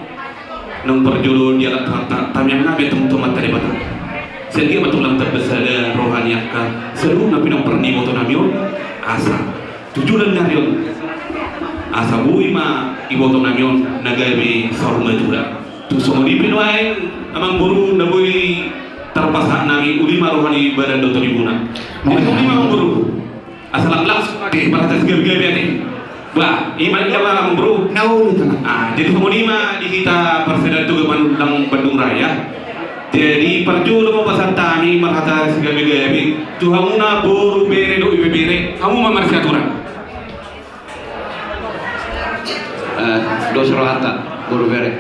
Naung parjolo dialap ta-, ta-, tamiang nami tu Amanta Debata. Sian dia ma tulang tamba sada roha ni angka saluhut na pinompar ni iboto nami on, asa tu joloan ni ari on, asa boi ma iboto nami on na gabe saur matua. Tung songon i pe nuaeng, amangboru, na boi tarpasahat nami, uli ma roha ni badan dohot ibana. Jadi songon i ma, amangboru. Asa laklak ate, marhata sigabe-gabe ate. Bah, i ma, i ma, amangboru. Ah, jadi songon i ma di hita parsadaan tu Gaban Ulang Bandung Raya. Jadi parjolo ma pasahat hami marhata sigabe-gabe tu hamuna boru, bere dohot ibebere, hamu ma marsiaturan. Eh, dos rohanta. Boru bere.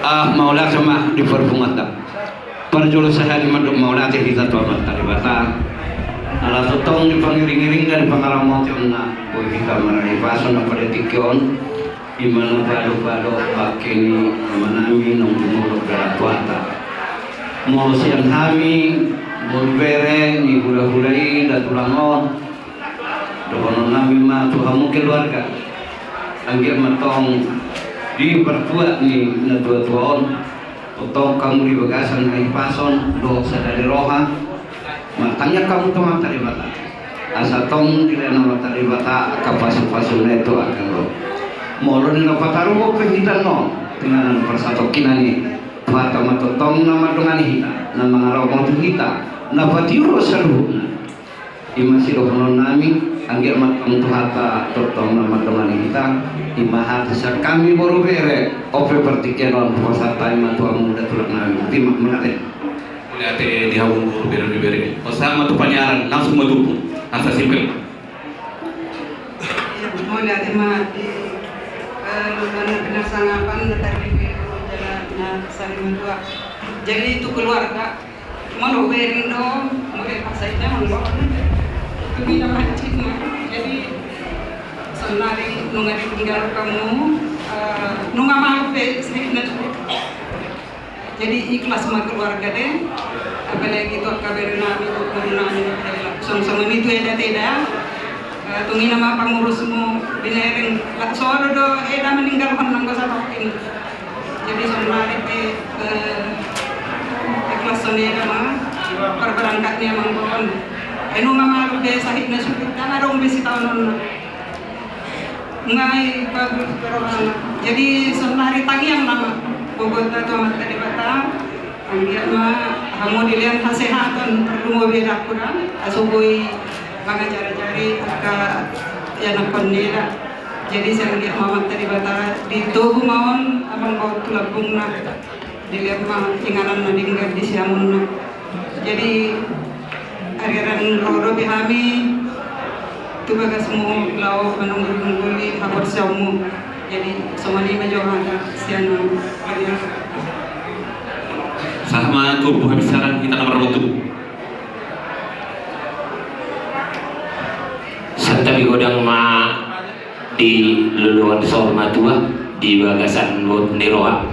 Ah, mauliate ma di parpunguanta. Parjolo sahali mandok mauliate hita tu Amanta Debata. Ala tongtong di pangiring-iring dari pangaramotion na boi hita marnahipason na pada tingki on. Ima na balo-balo bangke ni amanami naung jumolo dalan tu hita. Molo sian hami boru bere ni hula-hula i da tulang on. Dohonon nami ma tu hamu keluarga. Anggiat ma tong di partuat ni natua-tua on. Tongtong hamu di bagasan hahipason dohot sada ni roha. Martangiang hamu tu Amanta Debata. Asa tong dilehon Amanta Debata angka pasu-pasuna i tu angka ro. Molo di na pataruhon pe hita on, inganan parsatongkinan i. Huhata ma tongtong na mandongani hita, na mangaramoti hita, na patiur saluhutna. Ima sidohonon nami, anggiat ma tong Tuhanta tongtong na mandongani hita. Ima hata sian hami boru bere, on pe partingkian on hupasahat hami ma tu hamu da tulang nami. Ima, mauliate. Mauliate di hamu boru bere, bere. Pasahat ma tu panyaran, langsung ma tutu. Asa simpel. Mauliate ma di, eh, lomba na pinarsangapan na tarlipi jala na sari matua. Jadi tu keluarga. Molo hubereng do, molo pasahatna molo. Tung i na mancit ma. Jadi saonari nunga ditinggal hamu, eh, nunga malum be sahitna sude. Jadi ikhlas ma keluarga de. Apalagi tu angka bere nami, tu boru nami. Songon-songon i tu eda-eda. Eh, tung i na ma pangurusmu binereng. Lak solo do eda meninggalhon nanggo sabakin. Jadi saonari pe, eh, ikhlas songon i ma parbarangkat ni amang boru on. Ai nunga malum be sahitna sude, ndang adong be sitaononna. Nunga i bagus pe rohana. Jadi saonari tangiang nama gogonta tu Amanta Debata. Anggiat ma hamu dilehon hasehatan, parlumobi da hurang, asa boi mangajar-ajari angka ianakhon ni da. Jadi sai anggiat ma Amanta Debata ditogu ma on amang boru tu lambungna. Dilehon ma inganan na denggan di siamunna. Jadi ariaran ro dope hami tu bagasmu laho manunggul-nungguli haporseaonmu. Jadi songon i ma jo hata sian hami. Sahat ma tu habisaran hita na marbotu. Santabi godang ma di loloan saur matua di bagasan boru ni roha.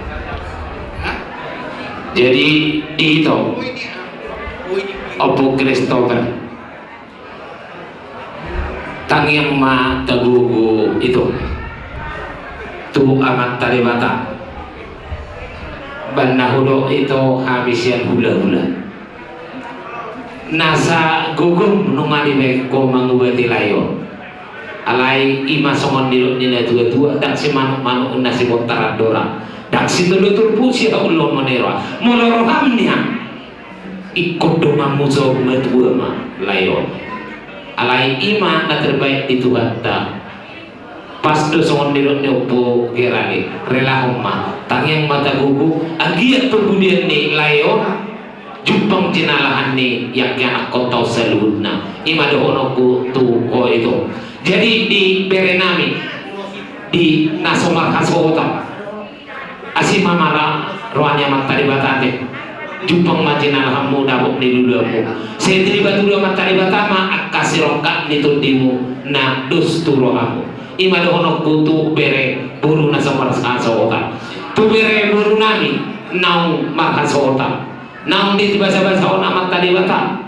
Jadi di ito, Ompu Christopher, tangiang ma tagogo ito tu Amanta Debata. Bahen na hudok ito hami sian hula-hula. Nasa gogom nunga dibahen ho mangubati lae on. Alai ima songon nidok ni natua-tua, ndang simanuk-manuk na sibontar andora, ndang sitolu turpuk sihaholomon ni roha. Molo roham nian, ingkon donganmu saur matua ma lae on. Alai ima na terbaik di Tuhanta. Pas do songon nidok ni Ompu Gerani, relahon ma, tangiang ma tagogo, anggiat parbudian ni lae on jumpang jinalahan ni angka ianakhonta on saluhutna. Ima dohononku tu ho ito. Jadi di bere nami, di na so marhasohotan. Asi ma mara roha ni Amanta Debata ate. Jumpang ma jinalahanmu dapot ni luluanmu. Sai dilibat Amanta Debata ma angka sirongkap ni tondimu na dos tu rohamu. Ima dohononku tu bere boru na so marhasohotan. Tu bere boru nami naung marhasohotan. Naung dibasabasahon Amanta Debata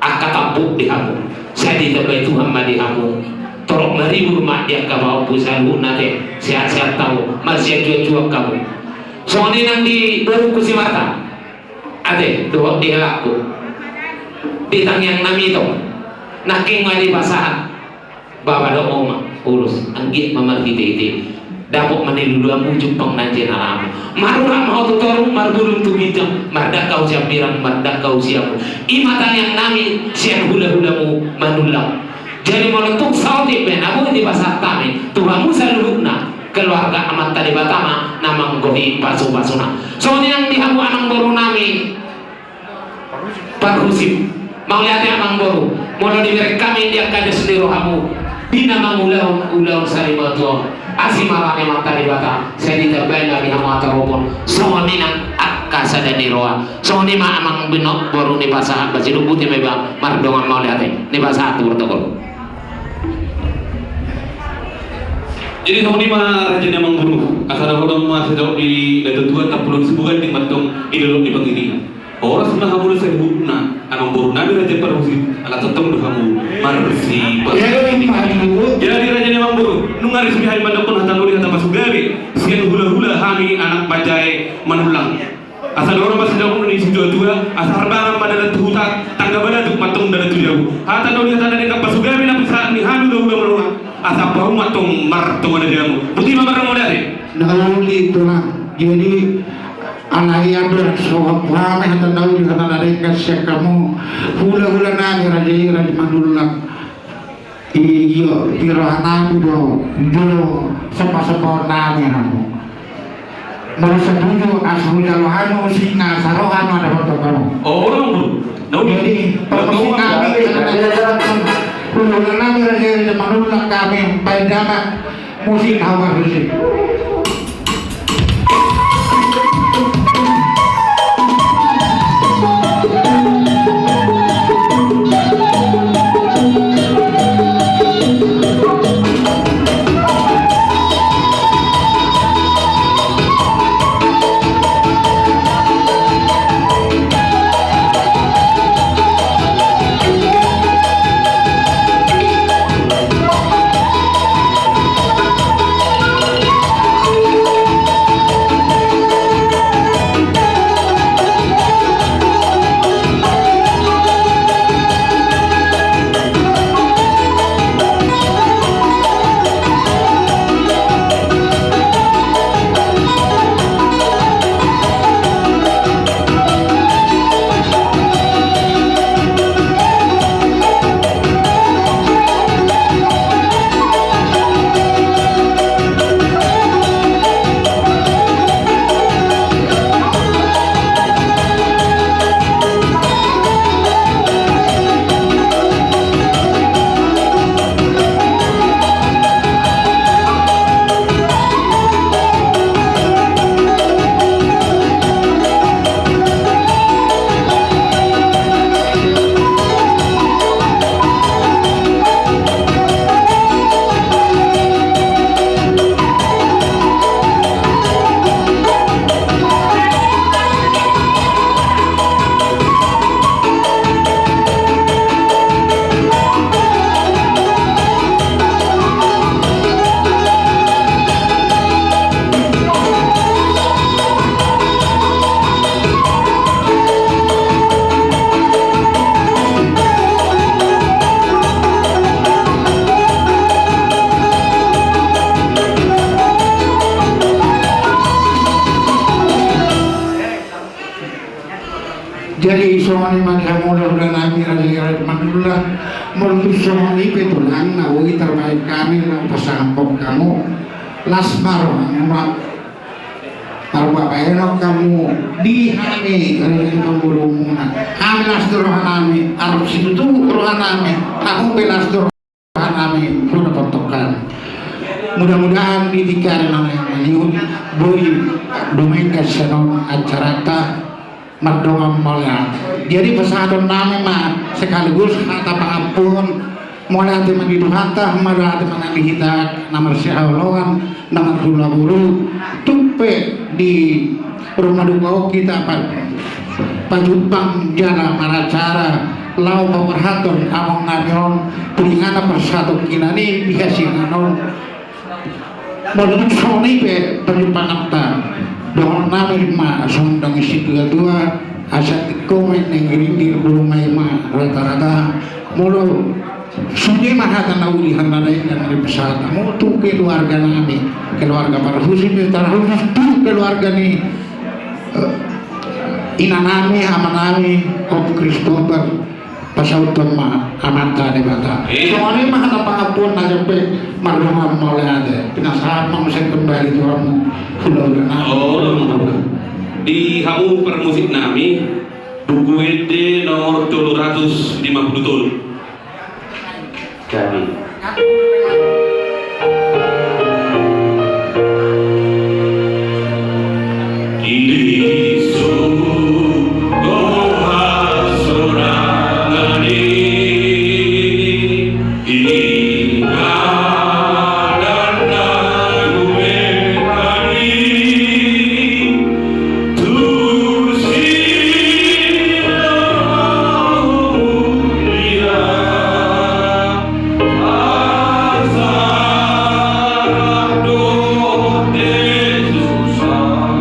angka tampuk di hamu. Sai ditambai Tuhan ma di hamu. Torop maribur ma di angka pahompu saluhutna ate. Sehat-sehat hamu, marsianjuan-juan hamu. Songon i nang di borungku si Marta ate, dohot di helangku. Di tangiang nami ito nangkin ma dipasahat. Bapa dohot oma, ulos, anggiat ma marhite-hite. Dapot ma ni luluanmu jumpang na jinalahanmu. Marurat ma ho tu toru, marbulung tu ginjang, mardangka ho sian birang, mardangka ho siamun. Ima tangiang nami sian hula-hulamu Manullang. Jadi molo tung saotik pe na boi dipasahat hami tu hamu saluhutna, keluarga Amanta Debata ma na manggohi pasu-pasuna. Songon i nang di hamu amangboru nami. Parhusip. Mauliate amangboru. Molo dibereng hami di angka dos ni rohamu, Di na mangulahon ulaon sarimatua on, asi ma roha ni Amanta Debata, sai ditambai ma di hamu hata hohom on, songon i nang angka sada ni roha. Songon i ma amang binoto boru ni pasahat, ba sidung buti ma iba mardongan mauliate, ni pasahat tu protokol. Jadi songon i ma raja ni amang boru, asa dohonon ma sidok di natuatua, tampulon sibuga di mantong di dolok ni pangiringan. Horas ma hamu do saluhutna, amang boru nami raja parhusip, ala tongtong do hamu marsipa. Jadi raja ni amang boru, nunga resmi hami mandokkon hata na uli hata pasugabe sian hulahula hami anak manjae Manullang. Asa dohonon ma sidok ni situatua, asa harbangan ma dalan tu huta, tangga balatuk ma antong dalan tu jabu. Hata na uli hata na denggan pasugabe na pinasahat ni hami hulahula Manullang, asa pasahat ma antong martonga na jabu. Boti ma marga mauliate. Na uli tulang. Jadi alai andor so hami hata na uli hata na denggan sian hamu hulahula nami raja i raja Manullang. Iyo, di roha nami do, do somba-sombaon nami hamu. Molo setuju, asa hujalo hamu singa saroha ma dapoton hamu. Oh, jadi parmusik nami, hulahula nami raja i raja Manullang, hami baen damang. Musik hau parhusip. Jadi songon i ma di hamu hulahula nami raja i raja Manullang. Molo tung songon i pe tulang na boi tarbaen hami na pasahathon hamu, las ma rohamuna. Tarbaen hamu di hami raja ni pangulumuna. Hami las do roha nami, arop situtu roha nami, hamu pe las do roha nami, hona pontokkan. Mudah-mudahan di tingki ari na naeng mangihut boi dumenggan sian on acaranta mardongan mauliate. Jadi pasahaton nami ma sekaligus hata pangampuon, mauliate ma di Tuhanta, mauliate ma nang di hita na marsihaholongan, na marhula boru, tung pe di ruma duka on hita pa-, pajumpang jala maracara laho paborhathon among nami on tu inganan parsahatongkinan i di hasiangan on. Molo tung songon i pe parjumpanganta, dohonon nami ma songon dang i situatua, asa tingko ma i na inggiringgir, bulu ma i ma rata-rata. Molo sude ma hata na uli hata na denggan na dipasahat hamu tu keluarga nami, keluarga parhusip, tarhusip tu keluarga ni, eh, ina nami, ama nami, Om Christopher, pasauthon ma Amanta Debata. Iya. Songon i ma hata pangampuon na jumolo mardongan mauliate. Pinasahat ma muse kembali tu hamu hulahula nami. Oh, di hamu parmusik nami, Buku Ende nomor tolu ratus lima puluh tolu. Jadi.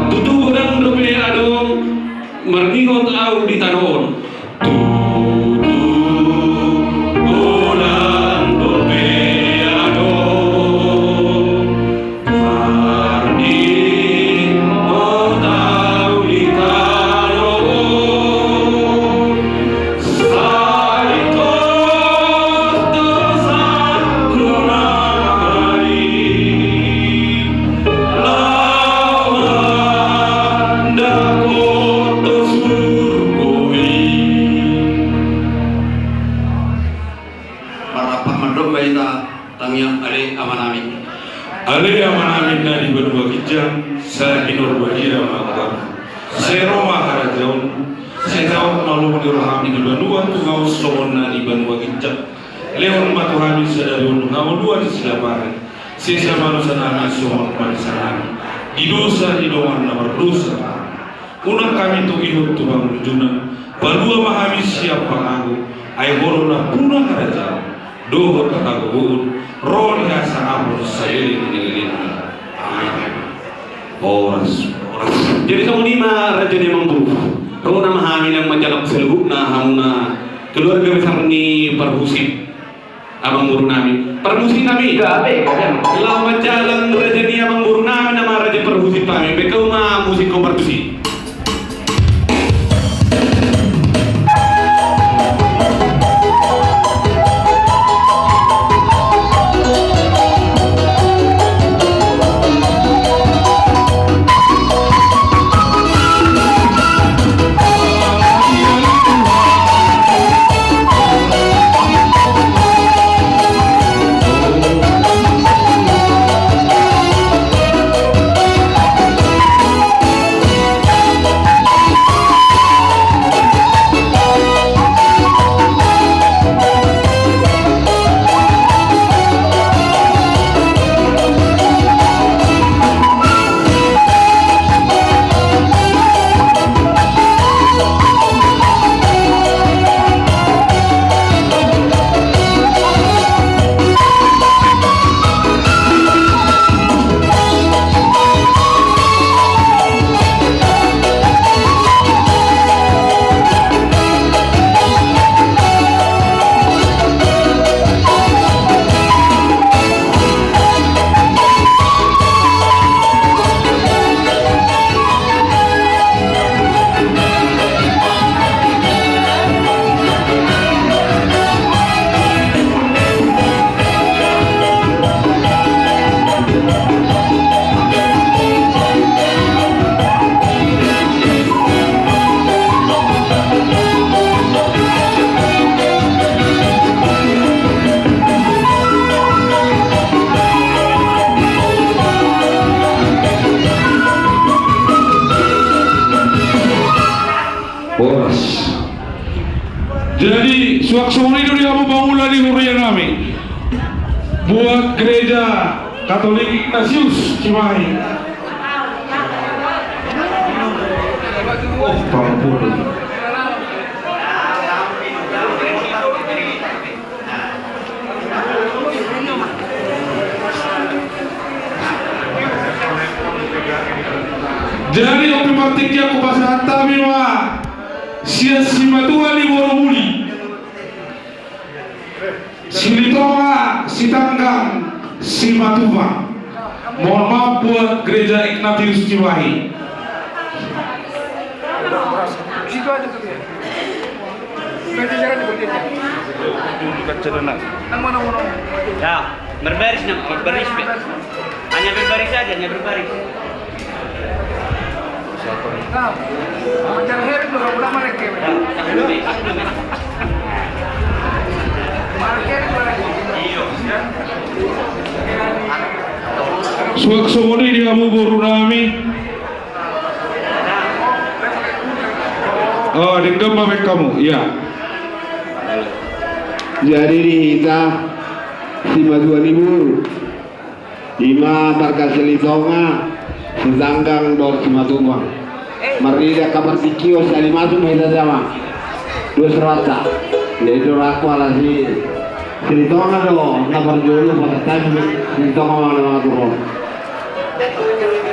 Tutu godang dope adong marnihot ahu di tano on. Tutu godang dope adong marnihot ahu di tano on. Sai tontu sangkunai laho mandapot surgo i. Marrapah mandok ma hita. Tangiang. Ale Amanami. Ale Amanami na di banua ginjang, sai hinor badia ma goarMu. Sai ro ma harajaonMu. Sai saut ma lomo ni rohaMi di banua tonga on songon na di banua ginjang. Lehon ma tu hami sadari on hangoluan siapari. Sesa ma dosanami songon parisanami di dosa ni dongan na mardosa. Unang hami togihon tu pangunjunan. Palua ma hami sian pangago. Ai Ho do nampuna harajaon dohot hagogoon, ro di hasangapon saleleng ni lelengna. Amen. Horas, horas. Jadi songon i ma raja ni amangboru. Ro nama hami nang manjalak saluhutna hamuna keluarga besar ni parhusip amangborunami, parmusiknami. Gabe, gabe. Laho manjalang raja ni amangborunami nama raja parhusip nami. Baen hamu ma musik, kompartusi. Horas. Jadi suang songon i do di hamu pangula ni huria nami buat Gereja Katolik Ignatius Cimahi. Oh, pangapun. Jadi on pe partingkian hupasahat hami ma sian simatua ni boru Muli, Silitonga, Sitanggang, Simatupang. Mohon maaf buat Gereja Ignatius Cimahi. Ya, berbaris, nah, berbaris, Pak. Hanya berbaris saja, hanya berbaris. Nah, macam heri tuh, udah mana, Pak? Nah, satu dulu, Pak. Satu dulu, Pak. Mana heri tuh, Pak? Iya. Suang songon i di hamu boru nami. Ah, denggan ma baen hamu, ia. Jadi di hita simatua ni boru, ima marga Silitonga, Sitanggang dohot Simatupang. Marnida angka partingkian, sai masuk ma hita jama. Dua serata. Jadi dohononku ala si Silitonga do na parjolo, pasahat hami Silitonga ma na mangaturhon.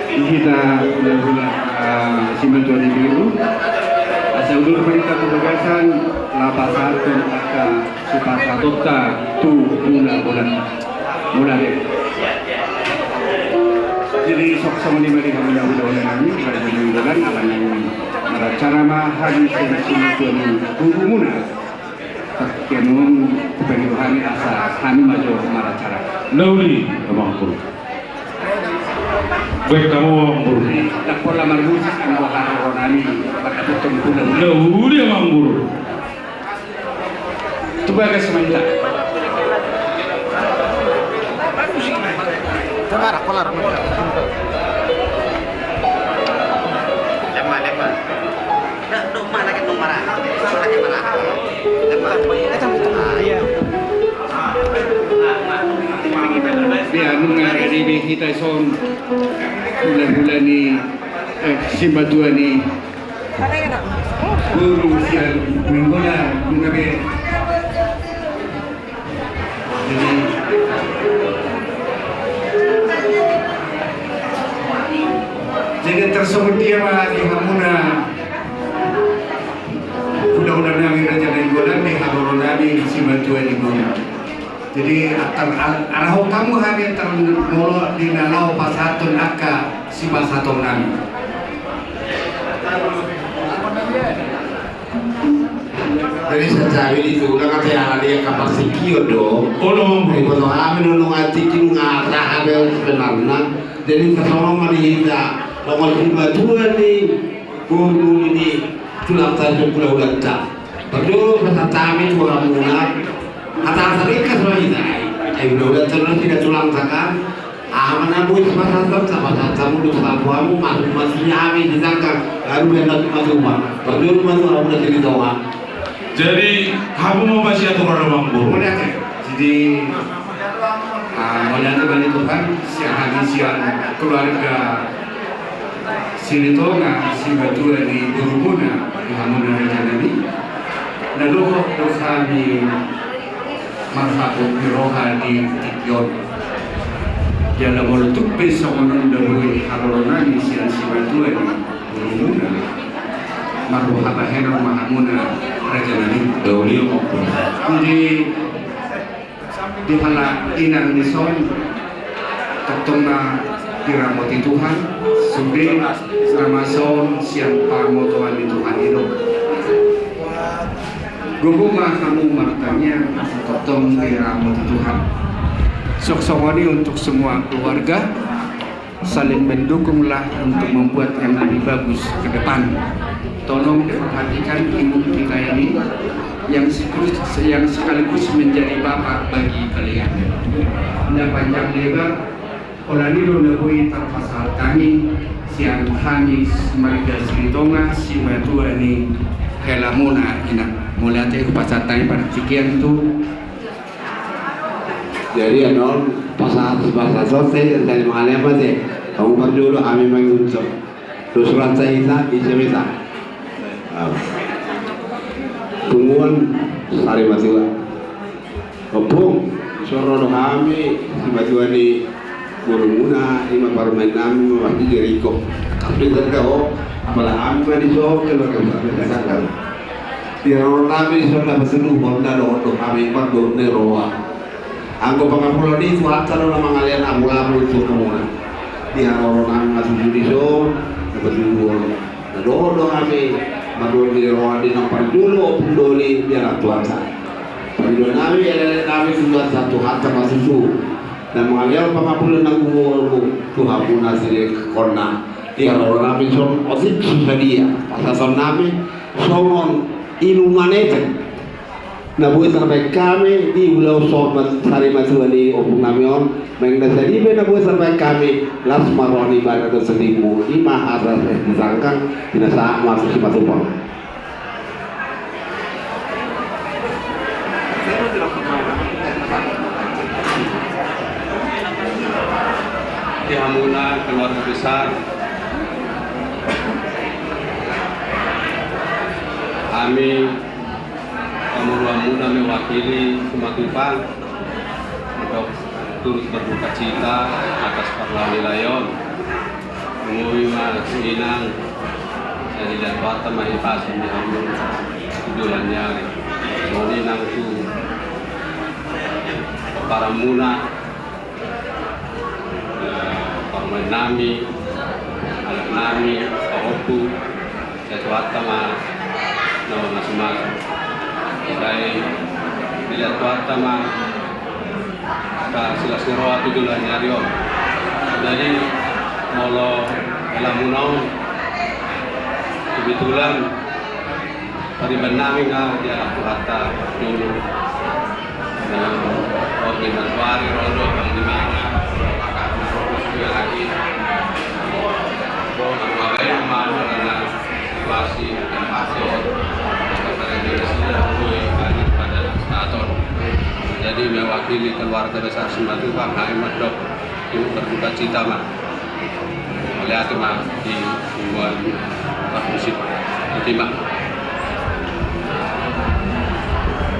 Di hita hulahula, ah, simatua ni boru, asa udur ma hita tu bagasan, laho pasahathon angka sipasahatonta tu hulahulanta. Mauliate. Jadi suang songon i ma di hamu hulahula nami, Raja Nainggolan, ala naeng maracara ma hami sian simatua ni borumuna. Partingkian on hupaido hami asa hami ma jo maracara. Na uli, amangboru. Baen hamu, amangboru. Ndang pola marmusik anggo haroro nami mandapothon hulahula. Na uli, amangboru. Tu bagas ma hita. Ia, nunga rade be hita dison hulahula ni, eh, simatua ni boru sian Nainggolan, nunga be. Jadi, jadi tarsongon dia ma di hamuna hulahula nami Raja Nainggolan, di haroro nami simatua ni boru. Jadi, antar, arahon hamu hami antar molo di na laho pasahathon angka sipasahaton nami. Jadi, sajabi di tulang ate ala dia kapar sikio do. Olo. Jadi, boto hami nunga tingki nunga saha be sebenarna. Jadi, sasonong ma di hita, songon simatua ni boru ni tulang sari hulahulanta. Parjolo pasahat hami tu hamuna. Hata saringkas ma hita. Ai hulahulanta na sida tulang sakan. Aha ma na boi sipasahaton, sipasahat hamu do, sahat hamu, masuk, masuk ni hami di sangkang, baru baen na tu Simatupang. Parjolo ma tu hamuna Silitonga. Jadi, hamu ma basi aturan, amangboru. Mauliate. Jadi, ah, mauliate ma di Tuhan, sian hami sian keluarga Silitonga, simatua ni borumuna, di hamuna raja nami. Na dohot do hami marhabot ni roha di tingki on. Jala molo tung pe songon on do boi haroro nami sian simatua ni borumuna, marroha bahenon ma hamuna raja nami. Daulion ma. Jadi, di halak inang dison, tongtong ma diramoti Tuhan, sude na masa on sian pangotoan ni Tuhan i do. Gogo ma hamu martangiang asa tongtong diramoti Tuhan. Suang songon i untuk semua keluarga, saling mendukunglah untuk membuat yang lebih bagus ke depan. Tolong perhatikan ibu kita ini yang sekaligus, yang sekaligus menjadi bapak bagi kalian. Nda panjang lebar, holan i do na boi tarpasahat hami sian hami marga Silitonga, simatua ni helamuna, inang. Mauliate, hupasahat hami partingkian tu. Jadi, anon, pasahat, pasahat, selesai, jadi mangalehon ma ate. Hamu parjolo, hami mangihuthon. Dos rohanta hita, ise ma hita. Ah. Punguan, sari matua. Ompung, dison ro do hami, simatua ni borumuna, ima parumaen nami, ma di Jeriko. Tapi tanda ho, apala hami ma dison, keluarga besar di sangkang. Di haroro nami dison na patuduhon na dohot do hami, mardohot ni roha. Anggo pangapulon i Tuhanta do na mangalehon apul-apul tu hamuna. Di haroro nami ma tutu dison, na patuduhon. Na dohot do hami, mardohot ni roha di na parjolo, ompung doli, di anak Tuhanta. Pangidoan nami, elek nami, Tuhanta, Tuhanta ma tutu. Na mangalehon pangapulon na gumodom, tu hamuna silehonna. Di haroro nami dison, otik so sadia. Pasahaton nami, songon inuman ete. Na boi tarbaen hami di ulaon sahat sari matua ni ompung nami on, manang na sadia pe na boi tarbaen hami, las ma roha ni ibana dohot sandirimu, i ma hata sian sangkang, pinasahat ma tu Simatupang. Di hamuna keluarga besar, hami pamoruonmuna mewakili Simatupang untuk turut berduka cita atas parlao ni lae on. Mui ma tu inang, jadi datuanta ma hipason di hamu tu joloan ni ari. Songon i nang tu pamoruonmuna, eh, parumaen nami, anak nami, pahompu, datuanta ma na mamasu-masu. Sai di datuanta ma hata silas ni roha tu joloan ni ari on. Jadi molo helamuna on, kebetulan pariban nami nga dialap Tuhanta jolo. Nah, oke, na suari ro do, bang di mana? Lagi. Situasi dan passion. Jadi mewakili keluarga besar Simatupang, hami mandok turut berduka cita ma. Mauliate ma di himbuan parmusik. Botima.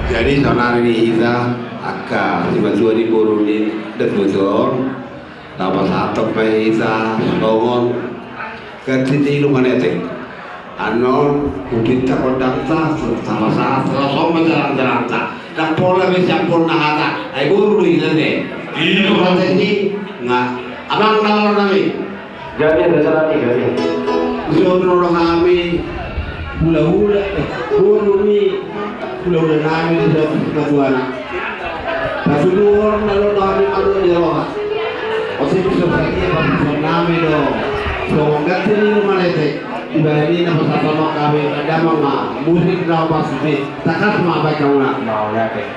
Jadi saonari ni hita angka simatua ni boru ni datuanta on, tapasahat ma hita songon ganti ni ilu manete. Annon hupinta kondangta, tapasahat, laos on ma jalang-jalangta. Ndang pola be siampulna hata, ai boru do hita ne. Iya. Hata i nga amang na laho nami. Gabe ada salami gabe. Dison ro hami hula-hula, eh, boru ni hula-hula nami dison, matuana. Patuduhon na ro hami malu di roha. Otik so sadia patuduhon nami do. So ganti ni ilu manete. Ibarat ni na pasapa ma kami, damang ma musik na pasti. Takas ma baik kau nak. Mau ya, Bang.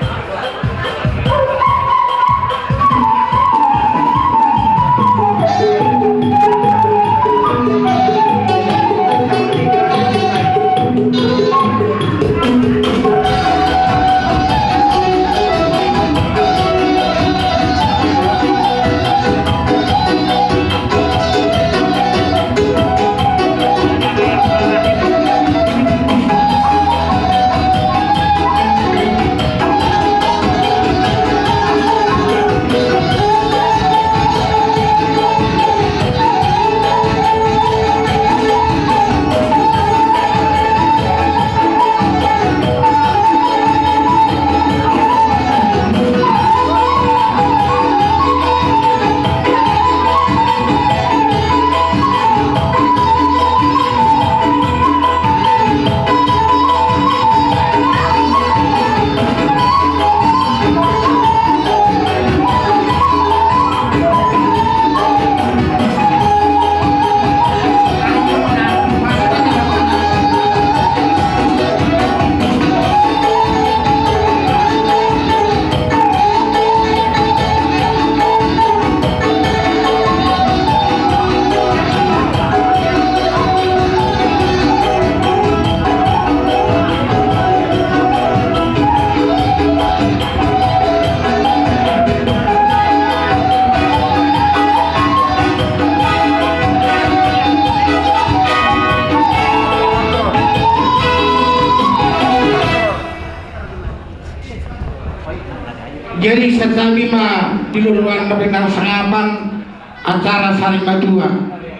Jadi santabi ma di loloan na pinarsangapan acara sari matua.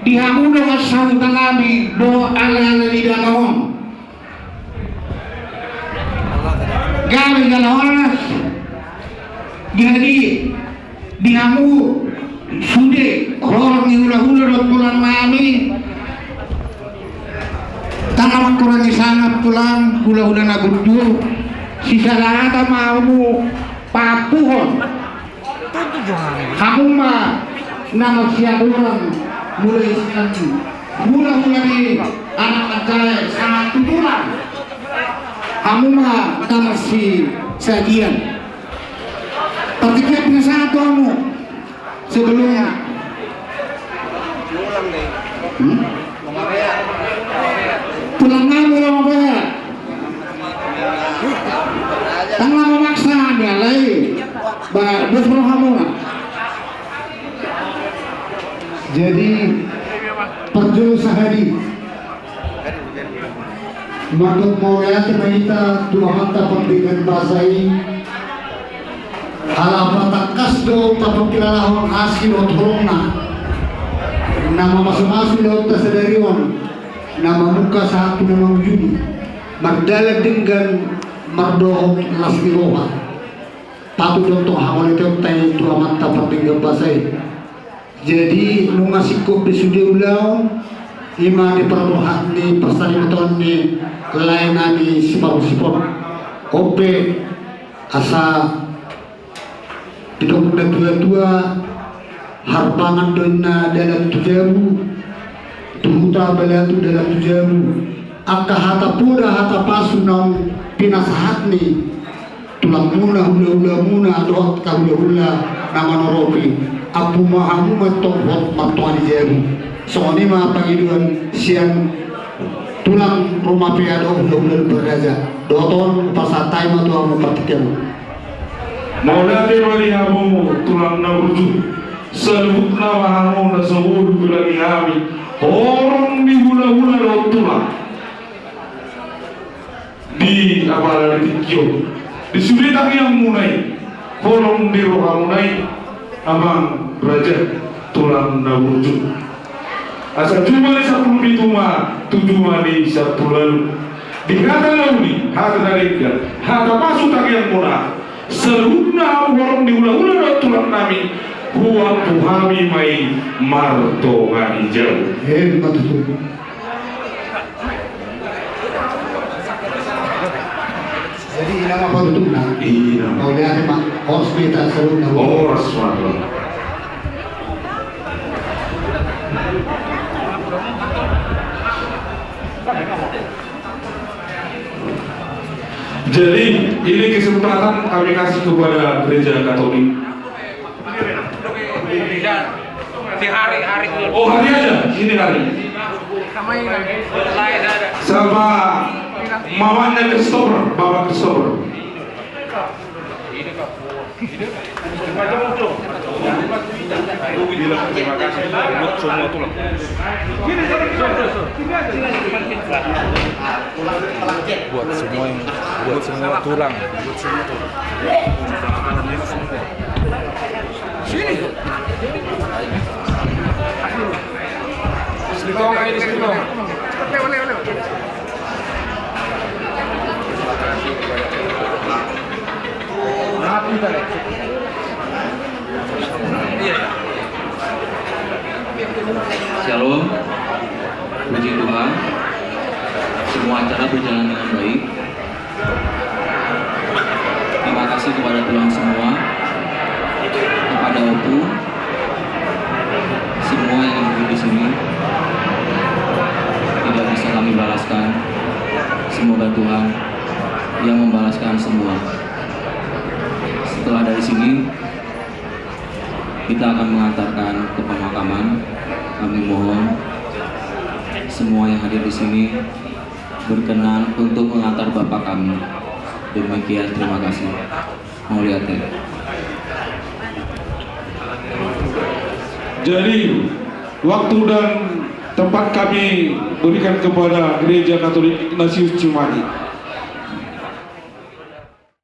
Di hamu dongan sahuta nami dohot ale-ale ni damang on. Gabe jala horas. Jadi di hamu sude horong ni hula-hula dohot tulang nami. Ndang mangkurangi sangap tulang, hula-hula na gunjur. Sisada hata ma hamu paampuhon. Hamu ma na marsiaduran mulai sian hula-hula ni anak manjae sahat tu tulang. Hamu ma na marsi Sajian. Partingkian pinasahat tu hamu. Sebelum. Hmm? Tulang nami Roma Baya. Tang na memaksa ni alai. Ba, dos rohamuna. Jadi, parjolo sahali. Mandok mauliate ma hita tu Amanta Pardenggan Basa i. Ala patangkas do tapangkilalahon asi dohot holongna. Na mamasumasu ulaonta sadari on. Na mamungka sahat tu na mangujungi. Mardalan denggan mardohot las ni roha. Patut do tong hamauliateonta i tu Amanta Pardenggan Basa i. Jadi, nunga singkop be sude ulaon, i ma di parrohahon ni parsaripeon ni lae nami Siparusipon. On pe asa didok na tuatua, harpangan do inna dalan tu jabu, tu huta balatu dalan tu jabu. Angka hata poda, hata pasu naung pinasahat ni tulangmuna, hulahulamuna dohot angka hulahula na manoropi, ampu ma hamu ma tong hot martonga di jabu. Songon i ma pangidoan sian tulang Roma Baya dohot hulahula Lumban Raja. Dohot on hupasahat hami ma tu hamu partingkian. Mauliate ma di hamu tulang na burju. Saluhutna ma hamu na so boi ditulangi hami horong ni hulahula dohot tulang. Di apala di tingki on, di sude tangiangmuna i, holong di rohamuna i, amang raja, tulang na burju. Asa juma ni sampulu pitu ma tu juma ni sampulu ualu. Di hata na uli, hata na denggan, hata pasu tangiangmuna, saluhutna hamu horong ni hulahula dohot tulang nami, huampu hami ma i martonga di jabu. Emma tutu. Jadi, i nama patutuna. Iya. Mauliate ma, horas ma hita saluhutna. Horas ma. Jadi, ini kesempatan kami kasih kepada Gereja Katolik. Si Hari, Hari dulu. Oh, Hari aja. Sini, Hari. Sama mamanya Christopher, Bapak Christopher. Buat semua tulang. Buat semua yang, buat semua tulang. Buat semua tulang. Sini. Sini, Kong, ayo di sini, Kong. Shalom. Puji Tuhan. Semua acara berjalan dengan baik. Terima kasih kepada tulang semua, kepada Ompu, semua yang hadir di sini. Tidak bisa kami balaskan. Semoga Tuhan yang membalaskan semua. Setelah dari sini, kita akan mengantarkan ke pemakaman. Kami mohon semua yang hadir di sini berkenan untuk mengantar bapak kami. Demikian, terima kasih. Mauliate. Jadi, waktu dan tempat kami berikan kepada Gereja Katolik Ignatius Cimahi.